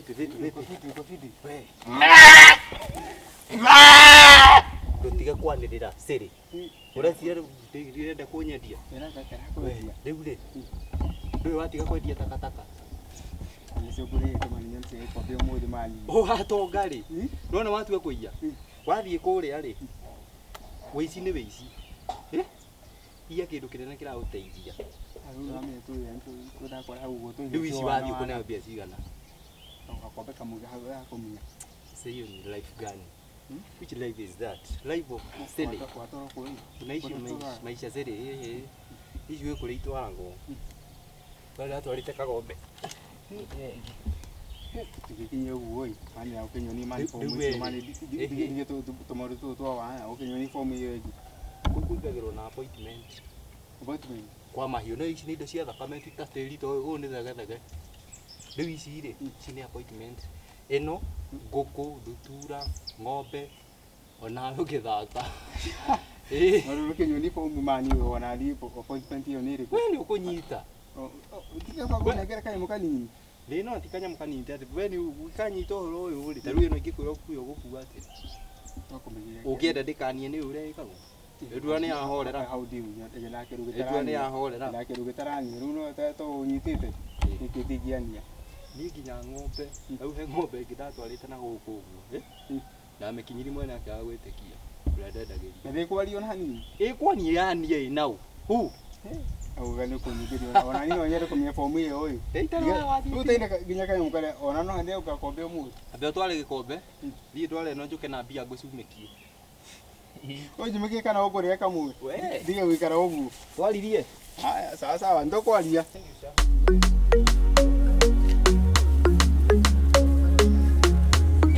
Vipi vipi vipi? Iko fiti. We. Ndũtige kwanĩrĩra siri. Ũreciria ndĩrenda kũnyendia? We, rĩu rĩ. Ndũĩ watiga kwendia takataka. Ũgatonga rĩ. Nĩwona watua kũiya? Wathiĩ kũrĩa rĩ. Wĩici nĩ wĩici. Eh? Iya kĩndũ kĩnene kĩragũteithia. Rĩu ici wathiĩ ũkũneo mbia cigana? Gakombe kamwe ga kũmunya. Sasa hiyo ni life gani? Which life is that? Life of silly. Watwarwo kũĩ. Tunaishi maisha, maisha silly. Eh, eh. Ici wĩ kũrĩa itwaragwo. Wee atwarĩte kagombe. Tũgĩkinya ũguo ĩ, mani ya ũkĩnyonie mani Rĩu- fomu rĩu icio we- mani eh, ndige tũmaũndũ tũtũ twa wana ũkĩnyonie fomu ĩyo ĩngĩ. Kũu kũingagĩrwo na appointment. Appointment. Kwa mahiũ no ici nĩ indo cia thakame ti ta tĩri to ũyũ nĩ thegethege. Rĩu ici rĩ, ici nĩ appointment. Ĩno ngũkũ, ndutura, ng'ombe onawe ũngĩthata. Ĩĩ. No rĩu ũkĩnyonie fomu mani ona thiĩ appointment ĩyo nĩ ĩrĩkũ? We nĩ ũkũnyita. Tiga kũnengera kanyamũ kanini. Thĩ no ti kanyamũ kanini ta atĩ we nĩ ũkanyita ũhoro ũyũ rĩ, ta rĩu ĩno ingĩkwĩra ũkue ũgũkua atĩa? Ũngĩenda ndĩkanie nĩ ũrĩa ĩkagwo. Ĩndua nĩ yahorera. Hau ndiu Ĩndua nĩ yahorera. Ndakĩrũ gĩtarania rĩu no to ũnyitĩte nĩkĩo ndingĩania. Niĩ nginya ng'ombe, rĩu he ng'ombe ĩngĩ ndatwarĩte na gũkũ ũguo. Eh? Ndamĩkinyirie mwene akĩaga gwĩtĩkia. Ũrĩa ndendagĩria. Na ndĩkwaria ona hanini. Ĩkwanie yanie ĩ nau. Hu. Auga nĩ kũnyingĩria ona niĩ no nyende kũmenya fomu ĩyo ĩ. Ĩitara wathiĩ. Rĩu taine nginya kanyamũ karĩa ona no hande gakombe ũmũthĩ. Ambe ũtware gĩkombe, thiĩ ndware ĩno njũke na mbia ngũcumĩkie. Ũnjumĩkie kana ũkũrĩa kamwe. We. Ndige gũikara ũguo. Twaririe. Haya, sawa sawa, nĩtũkwaria.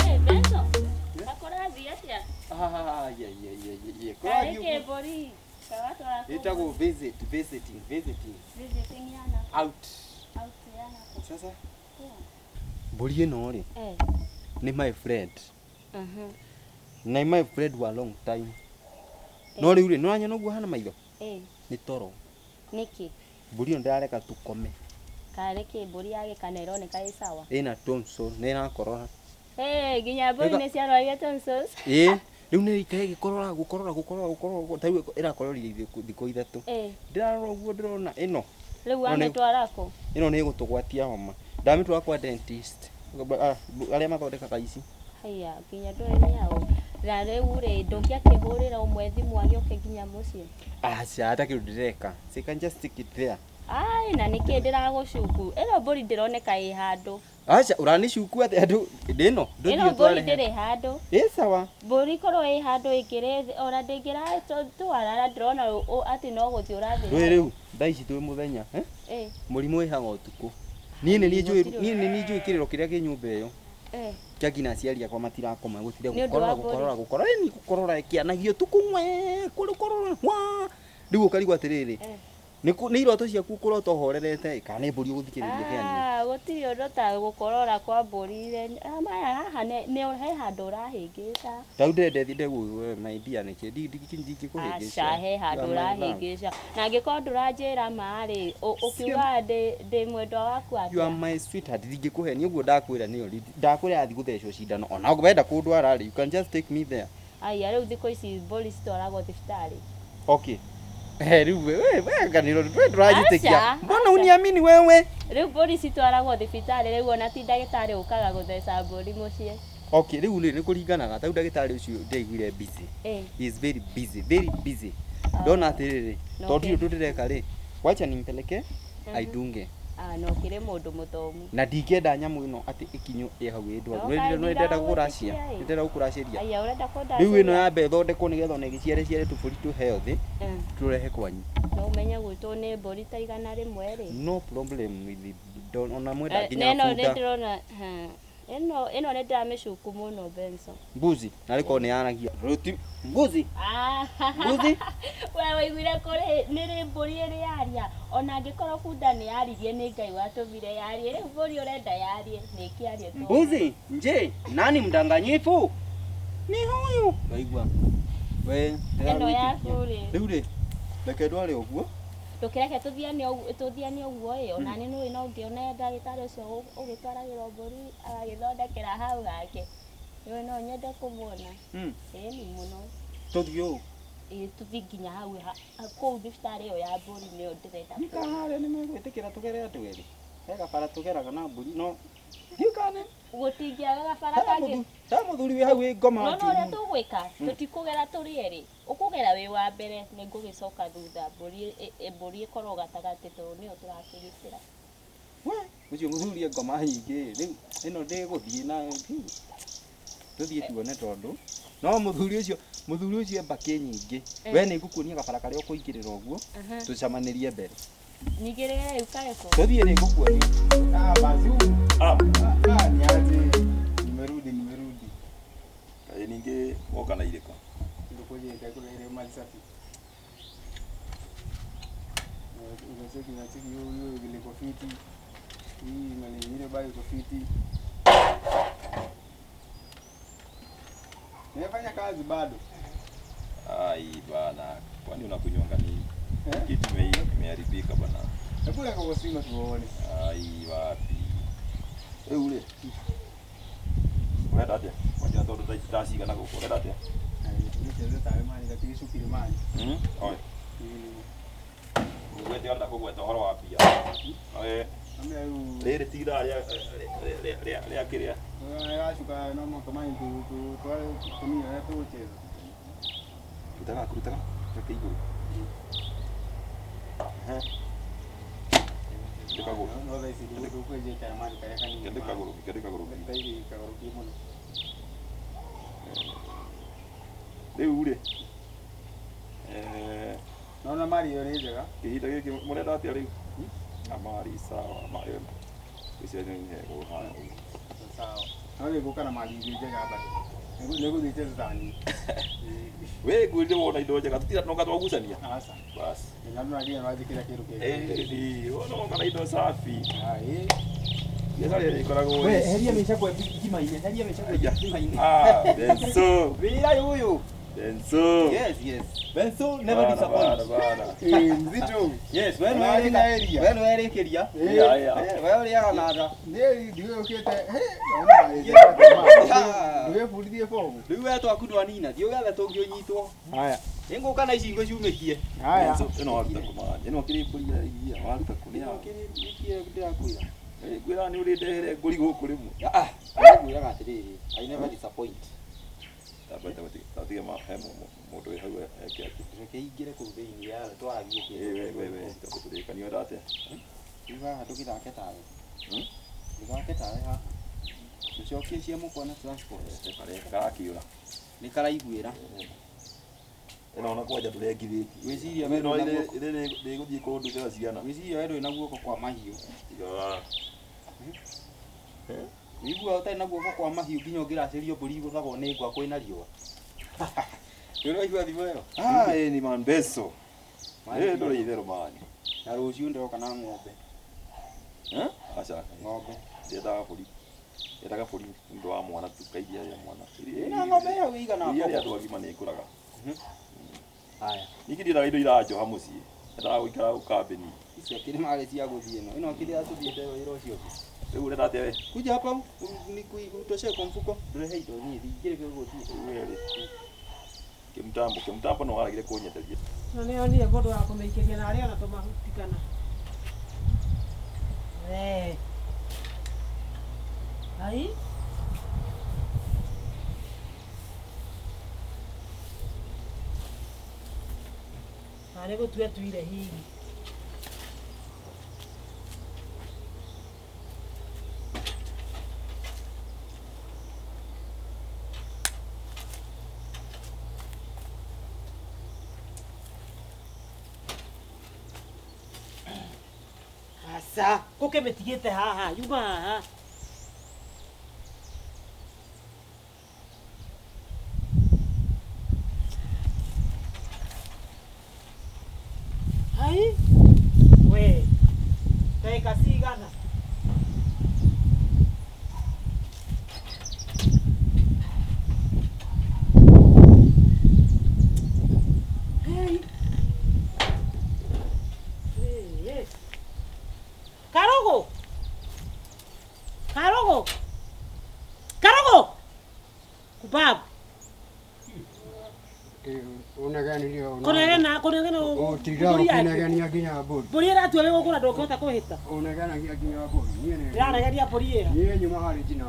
Eh, Benzo. Akũrathiĩ atĩa? Ah, yeah, yeah, yeah, yeah, yeah. Karĩ Kũrathiĩ ũguo. kĩmbũri. Kawatwara kũ? Ĩtagwo visit, visiting, visiting. Visiting yana. Out. Out yana. Sasa mbũri ĩno rĩ Eh. nĩ my friend Mhm. na my friend wa long time no rĩu rĩ nĩũranyona ũguo hana maitho Eh. nĩ toro Nĩkĩ? mbũri ĩno ndĩrareka tũkome Karĩ kĩmbũri yagĩka na ĩroneka ĩ sawa. ĩna tonsil nĩ ĩrakorora Eh, nginya mbũri Ĩga- nĩ ciarwarire tonsils. ĩĩ rĩu nĩ ĩikare ĩgĩkorora gũkorora gũkorora gũkorora ta rĩu ĩrakororire thikũ ithatũ Eh, ndĩrarora ũguo ndĩrona ĩno rĩu No nĩ- wamĩtwara kũ? ĩno nĩ ĩgũtũgwatia homa ndamĩtwara kwa dentist Ah, arĩa mathondekaga ici Haiya, nginya ndũĩ nĩ aũ. Na rĩu rĩ, ndũngĩakĩhũrĩra ũmwe thimũ agĩũke nginya mũciĩ. aca hata kĩndũ ndĩreka so you can just stick it there Ai, na nĩkĩ ndĩragũcuku? Ĩno mbũri ndĩroneka ĩ handũ. aca ũranicuku atĩ andũ ndĩno Ĩno mbũri ndĩrĩ handũ. ĩ sawa Mbũri korwo ĩ handũ ĩngĩrĩ ona ndĩngĩratwara na ndĩrona atĩ no gũthiĩ ũrathiĩ. ndũĩ rĩu thaa ici twĩ mũthenya eh? Eh, mũrimũ wĩhaga ũtukũ niĩ nĩ niĩ njũĩ Gũtirĩ niĩ nĩ niĩ njũĩ kĩrĩro kĩrĩa kĩ nyũmba ĩyo eh. kĩa nginya aciari akwa matirakoma gũtire Nĩ ũndũ gũkorora wa mbũri. gũkorora gũkorora ĩni gũkorora ĩkĩanagia ũtukũ ng'we kũrĩ ngwa rĩu ũkarigwo atĩrĩrĩ Eh. nĩ kũ- nĩ iroto ciaku ũkũrota ũhorerete kana nĩ mbũri ũgũthikĩrĩria kĩania Ah, gũtirĩ ũndũ ta gũkorora kwa mbũri rĩ. Ah, maya haha nĩ he handũ ũrahĩngĩca. ta rĩu ndĩrenda thiĩ ndegũ my dear nĩkĩ ndingĩkũhĩngĩca Aca, he handũ ũrahĩngĩca. Na angĩkorwo ndũranjĩra ma rĩ, ũkiuga ndĩ mwendwa waku You are atĩa? my sweetheart ndingĩkũhenia ũguo ndakwĩra nĩyo ndakwĩra athiĩ gũthecwo cindano ona wenda kũndwara rĩ you can just take me there Aya, rĩu thikũ ici mbũri citwaragwo thibitarĩ. okay Eh, rĩu we we we kaniro we ndũranjĩtĩkia Aca, mbona aca. uniamini wewe Rĩu mbũri citwaragwo thibitarĩ rĩu ona ti ndagĩtarĩ ũkaga gũtheca mbũri mũciĩ. okay rĩu rĩ nĩ kũringanaga ta rĩu ndagĩtarĩ ũcio ndĩaiguire busy Eh, he is very busy very busy Ah. ndona atĩrĩrĩ Na tondũ ũkĩ- ndirĩ ũndũ ndĩreka rĩ wacha nimpeleke aidunge ah, no ũkĩrĩ mũndũ mũthomu. na ndingĩenda nyamũ ĩno atĩ ĩkinywo ĩ hau ĩ ndwaru No, nĩ kaĩ ndĩrenda gũkũracia ndiragwĩtĩkia ĩ. ndĩrenda gũkũracĩria Aya, ũrenda rĩu ĩno kũndacĩria? yambe ĩthondekwo nĩgetha ona ĩgĩciare ciare tũbũri tũheo thĩ Eh, tũrehe kwanyu no ũmenye gwitũ nĩ mbũri ta 100 rĩ. no problem with the, don't, ona mwenda Eh, nginya na ĩno nĩ bunda ndĩrona ha, ĩno nĩ ndĩramĩcuku mũno Benso. mbuzi narĩ korwo nĩ yaragia rũti mbuzi Ah, mbuzi we waiguire kũrĩ nĩ rĩ mbũri ĩrĩ yaria ona angĩkorwo bunda nĩ yaririe nĩ Ngai watũmire yarie rĩu mbũri ũrenda yarie nĩ ĩkĩarie tu. mbuzi nje nani mdanganyifu ni huyu waigua we Ĩno yaku rĩ rĩu rĩ reke ndware ũguo Ndũkĩreke tũthiane ũguo tũthiane ũguo ĩ ona nĩ nũĩ no ngĩone ndagĩtarĩ ũcio ũgĩtwaragĩrwo mbũri agagĩthondekera hau hake. Nĩũĩ no nyende kũmuona. Ĩni mũno. Tũthiĩ ũũ. Ĩ tũthiĩ nginya hau kũu thibitarĩ ĩyo ya mbũri nĩyo ndĩrenda Nĩ kuona. harĩa nĩ megwĩtĩkĩra tũgere andũ erĩ. He gabara tũgeraga na mbũri no ndiũĩ kana nĩ Gũtingĩaga gabara he kangĩ. he mũthuri wĩ hau wĩ ngoma No no njũru ũrĩa mũno. tũgwĩka tũtikũgera tũrĩ erĩ ũkũgera wĩ wa mbere nĩ ngũgĩcoka thutha mbũri mbũri ĩkorwo gatagatĩ tondũ nĩyo tũrakĩgitĩra. We, ũcio mũthuri e ngoma nyingĩ rĩu ĩno ndĩgũthiĩ na tũthiĩ tuone tondũ no mũthuri ũcio e mbakĩ nyingĩ. We nĩ ngũkuonia gabara karĩa ũkũingĩrĩra ũguo tũcemanĩrie mbere. Nyingĩrĩre rĩu karĩkũ? Tũthiĩ nĩ ngũkuonia. Ah, bazuu. Ah, Ah, niaje. Nimerudi, nimerudi. Kaĩ ningĩ woka na irĩkũ? Ndukuje kule ile mali safi. Unacheki unacheki hiyo hiyo ile iko fiti. Hii mali nyingine bado iko fiti. Nimefanya kazi bado. Ai bana, kwani unakunywanga nini? Eh? Kitu imeharibika bana. Hebu weka kwa simu tuone. Ai wapi. Rĩu rĩ. Ũrenda atĩa? Kwanja tondũ thaa ici ndacigana gũkũ ũrenda atĩa? Nicheze tawe mani katigicukire mani. Oe. Ngwete ũrenda kũgweta ũhoro wa mbia. Oe, Ambia rĩu rĩrĩ ti ithaa rĩa rĩa rĩa kĩrĩa. Aracuka no mũhaka mani tu tu tware tumia ũrĩa tũgũcheza. Rutaga rutaga reke igũrũ. Ehe. Kĩndĩ kagũrũ. No thaa ici ndũkwenjete mani karĩa kanini. Kĩndĩ kagũrũ, kĩndĩ kagũrũ. Thaa ici kagũrũ ki mũno. Rĩu rĩ. Naona mali ĩyo nĩ njega. Kĩhinda gĩkĩ mũrenda atĩa rĩu? Amari sawa, amari. Gwĩciria nĩ hegũ haha ũguo. Sawa. No nĩ ngũka na mali ingĩ njega bado. Nĩngũthiĩ cheza tani. We ngwĩrire wona indo njega tũtira noka twagucania. Asa. Bas. Na ndio ngira kĩndũ kĩega. Eh, wona woka na indo safi. Ah, ĩ. Biacara ĩrĩa ĩkoragwo We, heria mĩcakwe ngima-inĩ, heria mĩcakwe ngima-inĩ. Ah, Benso. Wĩra ũyũ. Benso. Yes, yes. Benso never Bana, disappoint. bana, bana. Eh, mzito. Yes, we Ona nĩ ina area. we nĩ werĩkĩria. Yeah, yeah. We ũrĩaga na nda. Niĩ ndiũkĩte. He, naona mali. Ndiwebundithie fomu. Rĩu we twaku ndwanina, thiĩ ũgethe tũngĩ ũnyitwo. Haya. Nĩngũka na ici ngũciumĩkie. Haya. Benso, ĩno waruta kũ man? Ĩno kĩrĩ mbũri ya iria, waruta kũ nĩ ya? Nĩkĩĩ ndĩrakwĩra? Eh, ngwĩra nĩ ũrĩndehere ngũri gũkũ rĩmwe. Ah, ngwĩraga atĩrĩrĩ, I never disappoint. Tatige ma he mũndũ wĩ hau eke atĩ. Reke ingĩre kũu thĩinĩ ya twaragie Eh, we we we, tondũ tũrĩkania ũrenda atĩa? Rĩu haha tũgĩthake tawe. Hmm? Tũthake tawe haha. Tũcokie cia mũkwa na transport. Karĩa karakĩũra. Nĩ karaiguĩra. Ĩno ona kwanja ndũrengithĩtie. Gwĩciria we Ĩno ndũrĩ na guoko. ndĩgũthiĩ kũndutĩra ciana. Gwĩciria we ndũrĩ na guoko kwa mahiũ. Tiga. Wĩiguaga ũtarĩ na guoko kwa mahiũ nginya ũngĩracĩrio mbũri igũthagwo nĩ ngwa kwĩna riũa. Nĩ ũraigua thimũ ĩyo? Ah, ĩ ni man Benso. Mani Eh, ndũrĩ itherũ man. Na rũciũ ndĩroka na ng'ombe. Eh? Aca. Ng'ombe. Ndiendaga mbũri. Ndiendaga mbũri nĩ ũndũ wa mwana tu kairia rĩa mwana. Ĩna ng'ombe ĩyo ĩigana Iria rĩa kobo. andũ agima nĩ ĩkũraga. Haya. Ningĩ ndiendaga indo iranjoha mũciĩ. Endaga gũikara kambĩni. Ici akĩrĩ marĩ cia gũthiĩ ĩno. Ĩno akĩrĩ ya tũthiĩte wĩra ũcio ũngĩ. Rĩu ũrenda atĩa we? Kuja hapa nikutoshe kwa mfuko. Ndũrehe indo niĩ ndingĩrĩ gũthiĩ. Rĩu we rĩ. Kĩmtambo, kĩmtambo no waragire kũnyenderia. Na nĩ onire mũndũ wa kũmĩikĩria na arĩ ona tũmahuti kana. We. Ai. Narĩ gũtua tuire hihi. Aca, gũkĩmĩtigĩte haha, yuma haha. Ai, we, ndagĩka cigana? Hey. Ũnegenire o Kũnegena kũnegena Ũtinda ũkĩnegenia nginya mbũri. Mbũri ĩratua wĩ gũkũ na ndũngĩhota kwĩhĩta. Ũnegenagia nginya mbũri. Niĩ nĩ Ndĩranegeria mbũri ĩha. Niĩ nyuma harĩ njina.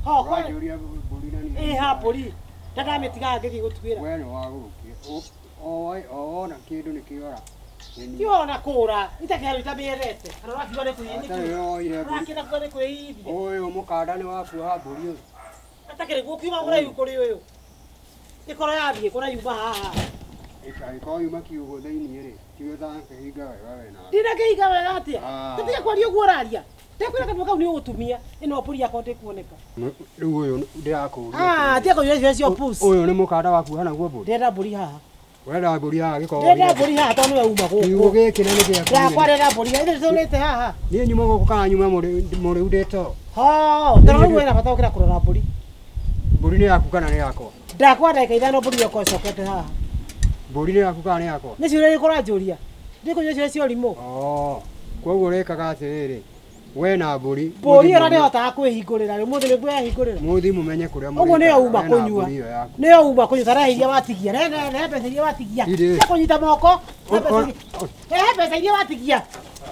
Ho, kwa Ũranjũria mbũri na niĩ. ĩha mbũri. Ndandamĩtigaga ngĩthiĩ gũtuĩra. We nĩ wagũrũkire. O wona kĩndũ nĩ kĩora. Ti ona kũra, itakĩharo itamĩendete. Kana ũrakiuga nĩ kwĩithia. Atarĩ woire mbũri. Ũrakĩenda kuga nĩ kwĩithia. Ũyũ mũkanda nĩ wakuoha mbũri ũyũ. Atakĩrĩ gũkiuma kũraihu kũrĩ ũyũ. Ĩkorwo yathiĩ kũraihu haha. Ĩkorwo yuma kiugũ thĩiniĩ rĩ, tiwe ũtakĩhinga wega we nawe. Ndinakĩhinga wega atĩa? Ah. Tũtige kwaria ũguo ũraria. Ndekwĩra kanua kau nĩ ũgũtumia. Ĩno mbũri yakwa ndĩkuoneka. Rĩu ũyũ ndĩrakũria. Ah, tiga kũnyua icio cio puss. Ũyũ nĩ mũkanda wakuoha naguo mbũri. Ndĩrenda mbũri haha. Wenda mbũri haha gĩkorwo. Ndĩrenda mbũri haha tondũ nĩwe uma Kiugũ gũkũ. gĩkĩ na nĩ gĩaku. Yakwa ndĩrenda mbũri haha. Ithuĩ tũrĩte haha. Niĩ nyuma gũkũ kana nyuma mũrĩu ndĩ toro. Ho, tondũ rĩu wĩna bata gũkĩra kũrora mbũri. Mbũri nĩ yaku kana nĩ yakwa? Ndakwa ndagĩka ithano mbũri ĩyo ĩkorwo ĩcokete haha. Mbũri nĩ yaku kana nĩ yakwa? Nĩ ciũria irĩkũ ũranjũria? Ndĩkũnyua ciũria cia ũrimũ. Oh, koguo ũrekaga atĩrĩrĩ, we na mbũri. Mbũri ĩyo ndĩhotaga kwĩhingũrĩra rĩu mũthĩ nĩguo yehingũrĩra. Mũthi mũmenye kũrĩa Ũguo nĩyo uma we na kũnyua. mbũri ĩyo yaku. Nĩyo uma kũnyua ta rehe iria watigia. Rehe rehe mbeca iria watigia. Irĩ. Cia kũnyita moko. Rehe mbeca O- iria- Rehe mbeca iria watigia.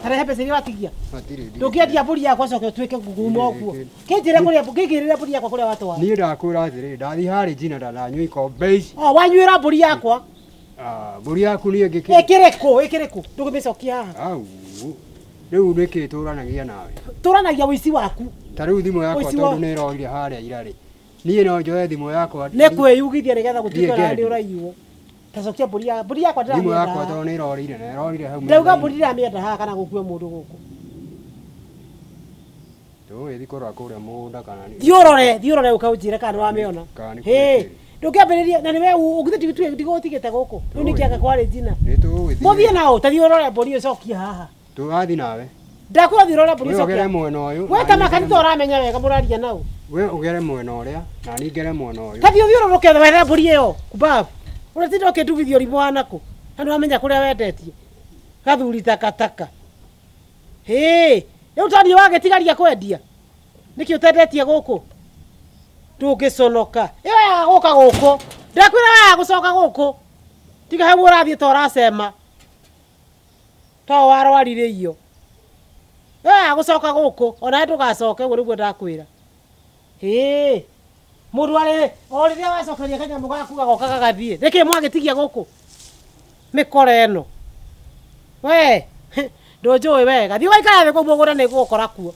Ta rehe mbeca iria watigia. Hatirĩ ndirĩ. Ndũngĩendia mbũri yakwa coke ũtuĩke nguma ũguo. Kĩnjĩre kũrĩa kĩngĩrĩre mbũri yakwa kũrĩa watwara. Niĩ ndakwĩra atĩrĩrĩ, ndathiĩ harĩ njina ndanyua ikombe ici. O wanyuĩra mbũri yakwa. Ah, mbũri yaku niĩ ngĩkĩ. Ĩkĩrĩ kũ? Ĩkĩrĩ kũ? Ndũngĩmĩcokia haha. Au. Rĩu nĩkĩ tũranagia nawe? Tũranagia ũici waku. Ta rĩu thimũ yakwa Ũici wa- tondũ nĩ ĩrorire harĩa ira rĩ. Niĩ no njoe thimũ yakwa. Nĩ kwĩyugithia nĩgetha gũtuĩke Thiĩ ona nĩ ngendie. ũraiywo. Ta cokia mbũri ya mbũri yakwa Thimũ ndĩramĩenda yakwa haha. tondũ nĩ ĩrorire na ĩrorire hau. Ndauga metha-inĩ. mbũri ndĩramĩenda haha kana gũkue mũndũ gũkũ. Tũgĩthiĩ kũrora kũrĩa mũgũnda kana nĩ. Thiĩ ũrore, thiĩ ũrore ũke ũnjĩre kana nĩwamĩona. Kana nĩ Hĩ, kũrĩ. ndũngĩambĩrĩria na nĩwe ũgithĩ ndigũtigĩte gũkũ. Rĩu nĩkĩanga kwarĩ njina. Nĩ tũgũgĩthiĩ. Mũthiĩ nao, ta thiĩ ũrore mbũri ũcokie haha. Tũgathiĩ nawe. Ndakwĩra thiĩ ũrore mbũri We ũgere ũcokie. mwena ũyũ. We na ta niĩ makanitha ũramenya wega mũraria nao. We ũgere mwena ũrĩa na niĩ ngere mwena ũyũ. Ta thiĩ ũthiũrũrũke wethe mbũri ĩyo. Kumbabu. Ũratinda ũkĩndumithia ũrimũ wa nakũ. Na nĩwamenya kũrĩa wendetie. Gathuri takataka. Hĩ, rĩu ta niĩ wagĩtigaria kwendia. Nĩkĩ ũtendetie gũkũ? Ndũngĩconoka. Ĩyo yaga gũka gũkũ. Ndakwĩra yaga gũcoka gũkũ. Tiga hau ũrathiĩ ta ũracema. Ta warwarire iyo. Ĩyo yaga gũcoka gũkũ. Onawe ndũgacoke ũguo nĩguo ndakwĩra. Hĩ. Mũndũ arĩ o rĩrĩa wacokeria kanyamũ gaku gagoka gagathiĩ. Nĩkĩ mwagĩtigia gũkũ? Mĩkora ĩno. We, ndũnjũĩ wega. Thiĩ waikara thĩ kũu mũgũnda nĩngũgũkora kuo.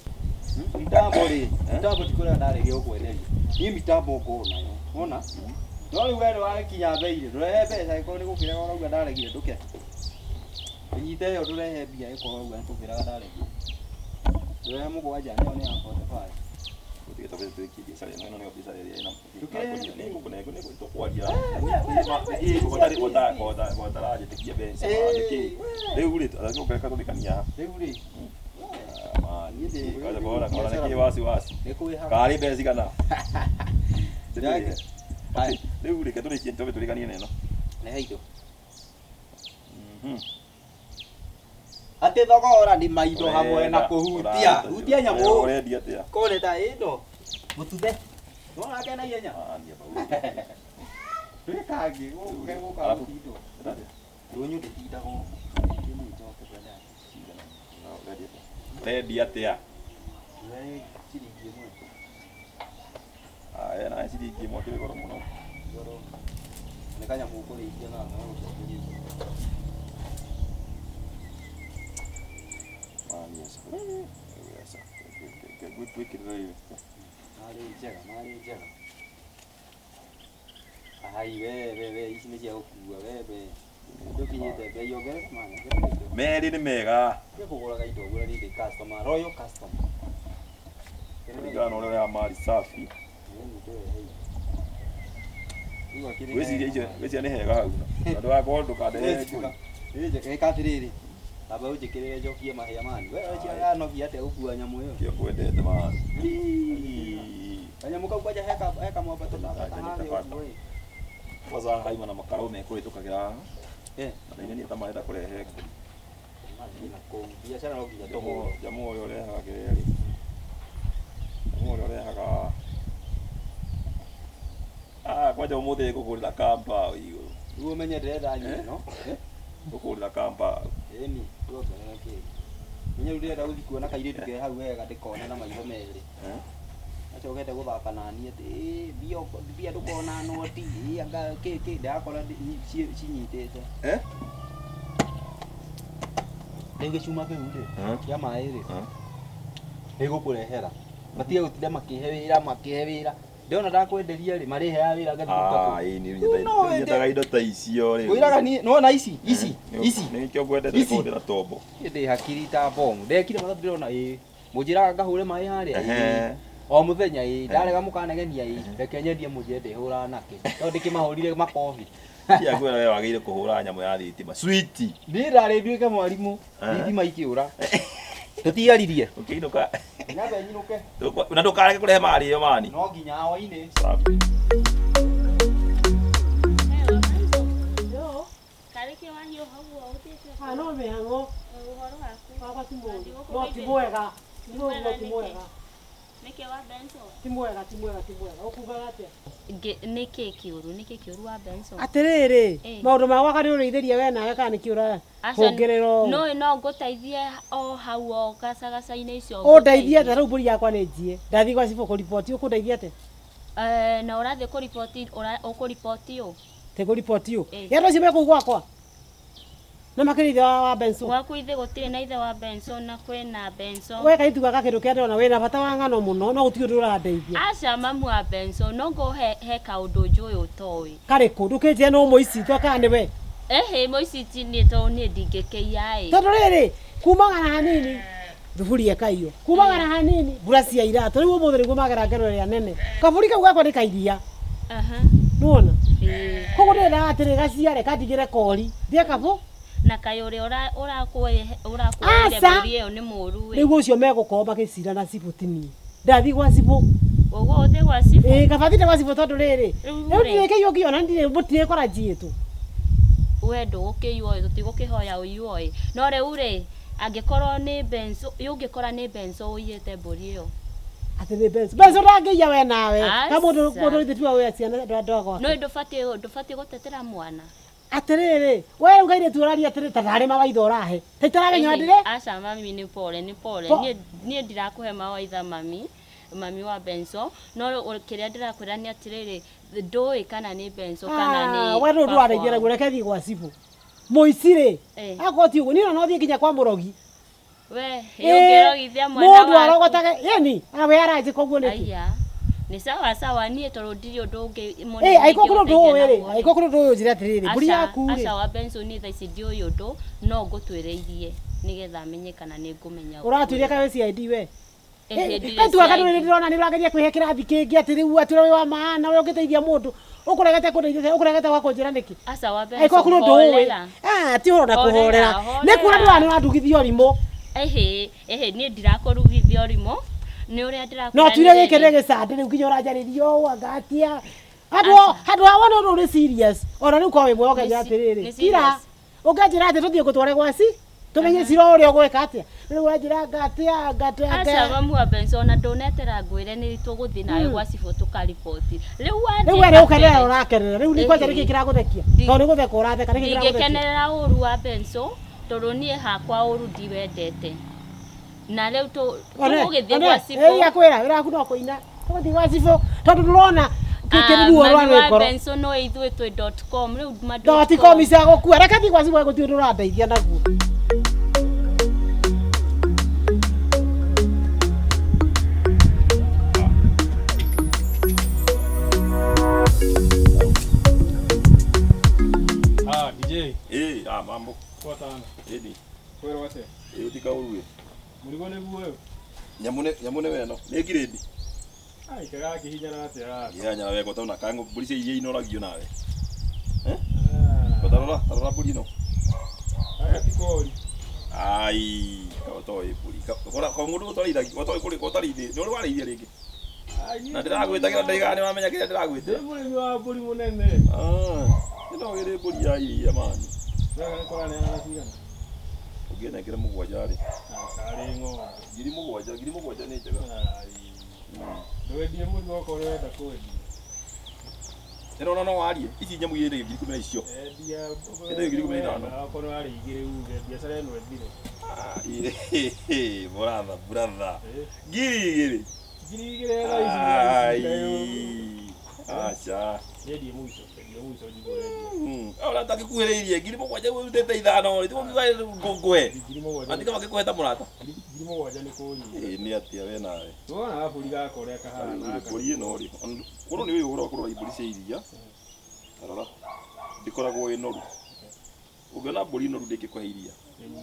Mitambo rĩ, mitambo ti kũrĩa ndarĩgia gũkwenderia. Niĩ mitambo ngũũ nayo. Wona? No rĩu we nĩwakinya bei rĩ, ndũrehe mbeca ĩkorwo nĩ gũkĩraga ũrauga ndaregire ndũke. Ĩnyite ĩyo ndũrehe mbia ĩkorwo ũrauga nĩ gũkĩraga ndaregire. Ndũrehe mũgwanja ĩyo nĩ ya 45. Gũtirĩ tondũ twĩkie biacara ĩno, ĩno nĩyo biacara ĩrĩa ĩna Ndũkĩrehe- nĩ tũkwaria. Ĩ, gũtaranjĩtĩkia mbeca, nĩkĩ? Rĩu rĩ, tũreka tũrĩkania. Rĩu rĩ, Kora kora nĩkĩ wasi wasi. nĩ kwĩhaga. Karĩ mbeca cigana? Ndĩrĩhe. Haya. Rĩu rĩ, tũrĩkie twambe tũrĩkanie na ĩno. Rehe indo. Atĩ thogora nĩ maindo hamwe na kũhutia. Hutia nyamũ. Ũrendia atĩa? Kore ta ĩno. Mũtuthe. Nĩwona akena ihenya? Ah, niĩ bau. Ndwĩkange, gũkũ gũka Alafu- gũtindwo. Ndũnyũ ndĩtindagwo. Kĩmwe njoke kwenda. Ũrendia atĩa? Ndũrehe ciringi ĩmwe. Aya na ciringi ĩmwe kĩrĩ goro mũno. Goro. Nĩ kanyamũ ũkũrĩithia na gagũcokeria. Marĩ njega, marĩ njega. Ai we we we ici nĩ cia gũkua we we. Ndũkinyĩte bei ongerera mana. Merĩ nĩ mega. Tiga kũgũraga indo ũguo niĩ ndĩ customer, royal customer. Kũringana na ũrĩa ũrĩa mali safi. Wĩcirie icio, wĩcirie nĩ hega hau. Tondũ wakorwo ndũkandehe ngũi. Ĩka atĩrĩrĩ, amba ũnjĩkĩrĩre njokie mahĩa mani. We weciria atĩa gũkua nyamũ ĩyo? Kĩo kwendete mani. Kanyamũ kau kwanja he kamwambato kambata harĩa ũguo ĩ. Kwanza haima na makaro mekũhĩtũkagĩra haha. Eh. Na nĩ niĩ ta marenda kũrehe ngũi. Mathiĩ na kũu. Biacara no nginya tũhũre. Jamu ũrĩa ũrehaga kĩrĩa rĩ. Jamu ũrĩa ũrehaga. Ah, kwanja ũmũthĩ ngũkũrĩra kamba igũrũ. Rĩu ũmenye ndĩrenda nyina no. Ũkũrĩra kamba. Ĩni, tuongerere kĩ. Menye rĩu ndĩrenda gũthiĩ kuona kairĩtu ke hau wega ndĩkone na maitho merĩ. Acokete gũthaka naniĩ atĩ "Ĩ, mbia mbia ndũkona noti ĩ, anga kĩ kĩ ndakora cinyitĩte. Eh? Rĩu gĩcuma kĩu rĩ kĩa maĩ rĩ nĩgũkũrehera matige gũtinda makĩhe wĩra makĩhe wĩra ndĩrona ndakwenderia rĩ marĩheaga wĩra ngathiĩ kũruta Ah, kũ ĩĩ nĩ Rĩu no wende- nyendaga indo ta icio rĩu. Ngwĩraga niĩ nĩwona ici ici ici Nĩkĩo ngwendete Ici. kũhũthĩra tombo. Niĩ ndĩ hakiri ta bomu ndekire mathabu ndĩrona ĩ mũnjĩraga ngahũre maĩ harĩa ĩ Ehe. o mũthenya ĩ ndarega mũkanegenia ĩ reke nyendie mũnjĩre ndĩhũraga nakĩ tondũ ndĩkĩmahũrire makobi Ndiakwĩra we wagĩrĩire kũhũra nyamũ ya thitima. Switi. niĩ ndarĩ nduĩke mwarimũ thitima ikĩũra tũtiaririe Ũkĩinũka. Nyambe nyinũke Na ndũkarege kũrehe marĩo mani. no nginya hwainĩ Safi. Karĩkĩ wahiũha ũguo ũthiĩte Ah, no mĩhang'o ũhoro waku wakwa ti mũũru no ti mwega ti mũũru no ti mwega nĩkĩ wa Benson ti mwega ti mwega ti mwega ũkugaga atĩa nĩkĩ kĩũru nĩkĩ kĩũru wa Benson atĩrĩrĩ Eh. maũndũ ma gwaka nĩ ũrĩithĩria we nawe kana nĩkĩ Aca, ũrahũngĩrĩra ũũ no no ngũteithie o hau o gacagaca-inĩ icio ũndeithie atĩa rĩu mbũri yakwa nĩ njie ndathiĩ gwa cibũ kũriboti ũkũndeithia atĩa Eh, na ũrathiĩ kũriboti ũkũriboti ũ tĩ kũriboti ũ Eh. ya andũ acio me kũu gwakwa na makĩrĩ ithe wa Benson gwaku ithe gũtirĩ na ithe wa Benson na kwĩna Benson we kairĩtu gaka kĩndũ kĩa ndĩrona wĩna bata wa ng'ano mũno no gũtirĩ ũndũ ũrandeithia aca mamu wa Benson no ngũ he kaũndũ njũĩ ũtoĩ karĩkũ ndũkĩnjĩre no mũici twakaga nĩwe ehe mũici ti niĩ tondũ niĩ ndingĩkĩiya ĩ tondũ rĩrĩ kumagara hanini thuburia ĩkaiywo kumagara hanini mbura cia iratũ rĩu ũmũthĩ nĩguo magera ngero ĩrĩa nene kabũri kau gakwa nĩ kairia Aha, nĩwona ĩĩ. koguo ndĩrendaga atĩrĩ gaciare kandigĩre kori thiĩ kabũ na kaĩ ũrĩa ũrakũeire Aca. mbũri ĩyo nĩ mũũru ĩ nĩguo ũcio megũkorwo magĩcira na cibũ ti niĩ ndathiĩ gwa cibũ ũguo ũthiĩ gwa cibũ ĩĩ kaba thiĩte gwa cibũ tondũ rĩrĩ Rĩu rĩu rĩ. ndirĩkĩiywo ngĩona ndirĩ mũtirĩkora njiĩtwo we ndũgũkĩiywo ĩ tũtigũkĩhoya ũiywo ĩ no rĩu rĩ angĩkorwo nĩ Benso ũngĩkora nĩ Benso ũiyĩte mbũri ĩyo atĩ nĩ Benso Benso ndangĩiya we nawe ka mũndũ Aca. mũndũ ithe tiwe wĩ ciana andũ a gwake no ndũbatiĩ ndũbatiĩ gũtetera mwana atĩrĩrĩ we rĩu kairĩtu ũraria atĩrĩ ta ndarĩ mawaitha ũrahe ta itaramenya Ĩhĩ, ndĩrĩ aca mami nĩ pole nĩ pole Po- niĩ ndirakũhe mawaitha mami mami wa Benso no kĩrĩa ndĩrakwĩra nĩ atĩrĩrĩ ndũĩ kana nĩ Benso kana nĩ we rĩu baba ndũrandeithia wao. naguo reke thiĩ gwa cibũ mũici rĩ Eh. akorwo ti ũguo niĩ ona no thiĩ nginya kwa mũrogi we Ĩĩ, ũngĩrogithia mwana mũndũ waku arogotage ĩni we aranjĩka ũguo nĩkĩ Aya. Nĩ sawa sawa niĩ tondũ ndirĩ ũndũ ũngĩ ĩ angĩkorwo kũrĩ ũndũ ũĩ rĩ angĩkorwo kũrĩ ũndũ ũyũ njĩre atĩrĩrĩ mbũri yaku rĩ aca wa Benson niĩ thaa ici ndiũĩ ũndũ no ngũtuĩrĩirie nĩgetha menye kana nĩ ngũmenya ũratuĩria kaĩ wĩ CID we Ĩhĩ, ndirĩ kaituaga CID. ndũrĩ ndĩrona nĩ ũrageria kwĩhe kĩrathi kĩngĩ atĩ rĩu atĩ ũrĩa wĩ wa maana ũrĩa ũngĩteithia mũndũ ũkũregete kũndeithia ũkũregete gwa kũnjĩra nĩkĩ Aca wa angĩkorwo Benson kũrĩ ũndũ ũĩ horera. ah ti ũhoro na Horera, kũhorera nĩ kuona horera. ndĩrona nĩ ũrandugithia ũrimũ Ĩhĩ, ĩhĩ niĩ ndirakũrugithia ũrimũ nĩ ũrĩa ndĩrakwĩra no tuire nĩ gĩkĩ rĩrĩ. nĩ gĩcandĩ rĩu nginya ũranjarĩria ũũ anga atia handũ handũ ha wone ũndũ ũrĩ serious ona rĩu korwo wĩ mwega ũkanjĩra Nĩ atĩrĩrĩ nĩ kira serious. ũkanjĩra atĩ tũthiĩ ngũtware gwaci tũmenye cira ũrĩa ũgwĩka atĩa rĩu ũranjĩra anga atĩa anga atĩa Aca anga mamu wa Benson ona ndũnetera ngwĩre nĩ tũgũthiĩ nawe gwa cibũ tũkariboti rĩu rĩu wathiĩ we nĩ ũkenerera kabere ũrakenerera rĩu nĩ kwanja nĩkĩ kĩragũthekia tondũ nĩ gũtheka ũratheka nĩkĩ kĩragũthekia ndingĩkenerera ũru wa Benson tondũ niĩ hakwa ũru ndiwendete na rĩu tũgũgĩthiĩ gwa cibũ akwĩra wĩra waku no kũina tũgũthiĩ gwa cibũ tondũ ndũrona kĩruo mami rwa wa ngoro Benson no ithuĩ twĩ dot com rĩu ma dot dot com cia gũkua reke thiĩ gwa cibũ gũtirĩ ũndũ ũrandeithia naguo Ah, DJ, Ĩĩ, ah mambo. poa sana. Ĩni. Kwĩrwo atĩa? Ĩĩ ũtikaũru ĩ. Mũrigo nĩguo ũyũ? Nyamũ nĩ nyamũ nĩ weno. Nĩ ngirĩndi. Ai, karakihinyara atĩa haha? Ihanyara wega ũtona kango mbũri cia iria inoragio nawe. Ah, Tarora, tarora mbũri ĩno. gaka ti kori. Ai, ka ũtoĩ mbũri. Kora ko mũndũ ũtarĩithagia, ũtoĩ kũrĩ ũtarĩithia. Nĩ ũrĩ warĩithia rĩngĩ. Ai, niĩ Na ndĩragwĩtagĩra ndaigaga nĩ wamenya kĩrĩa ndĩragwĩtĩra. Ndĩ mũrĩmi wa mbũri mũnene. Ah, ĩno ĩrĩ mbũri ya iria mani. Gaka nĩ tũraneana na cigana? Ũngĩnengera mũgwanja rĩ. Ah, karĩ ng'ombe. 7,000, 7,000 nĩ njega. Ai. Ndwendie mũrigo okorwo ũrenda kwendia. Ĩno no no warie. Ici nyamũ igĩrĩ 10,000 icio. Endia. Ĩno 15,000. Okorwo arĩ igĩrĩ uge biacara ĩno ĩthire. Ah, Brother, brother. 2,000. 2,000 thaa ici. Ai. Acha. Endie mũico, endie mũico njigue endia. Ona takikuhĩrĩirie 7,000 ũrutĩte 5 rĩ, tiguo ngũhe. 7,000. Andika makĩkũhe ta mũrata. 7,000 nĩ kũnyita. Ĩĩ nĩ atĩa we nawe. Wona gabũri gaka ũrĩa kahana. Mbũri ĩno rĩ, korwo nĩ ũyũ ũhoro wa kũrora mbũri cia iria, ta rora, ndĩkoragwo ĩ noru. Ũngĩona mbũri noru ndĩngĩkũhe iria,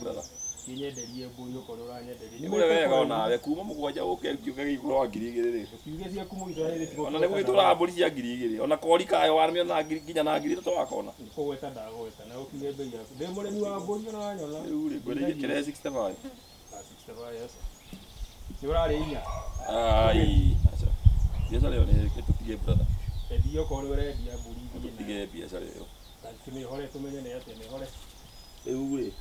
brother. Nyenderie mbũri okorwo ũranyenderia. Nĩ wega onawe kuma 7 ũke kĩũke gĩkũrwo wa 2,000 rĩ. Kiuge ciaku mũico hĩndĩ Ona nĩ gũgĩtũraga mbũri cia 2,000, ona kori kayo wamĩona ngiri nginya na 3,000 wakona. Kũgweta ndagweta na ũkiuge mbei yaku. Ndĩ mũrĩmi wa mbũri ona wanyona. Rĩu rĩ, ngwenderie kĩrehe 65. Ah, 65 yes. Nĩ ũrarĩ inya. Ai, aca. Biacara ĩyo nĩ tũtige brother. Endia okorwo nĩ ũrendia mbũri ithiĩ nayo. Tũtige biacara ĩyo. Tũmĩhore tũmenye nĩ atĩa mĩhore. Rĩu rĩ,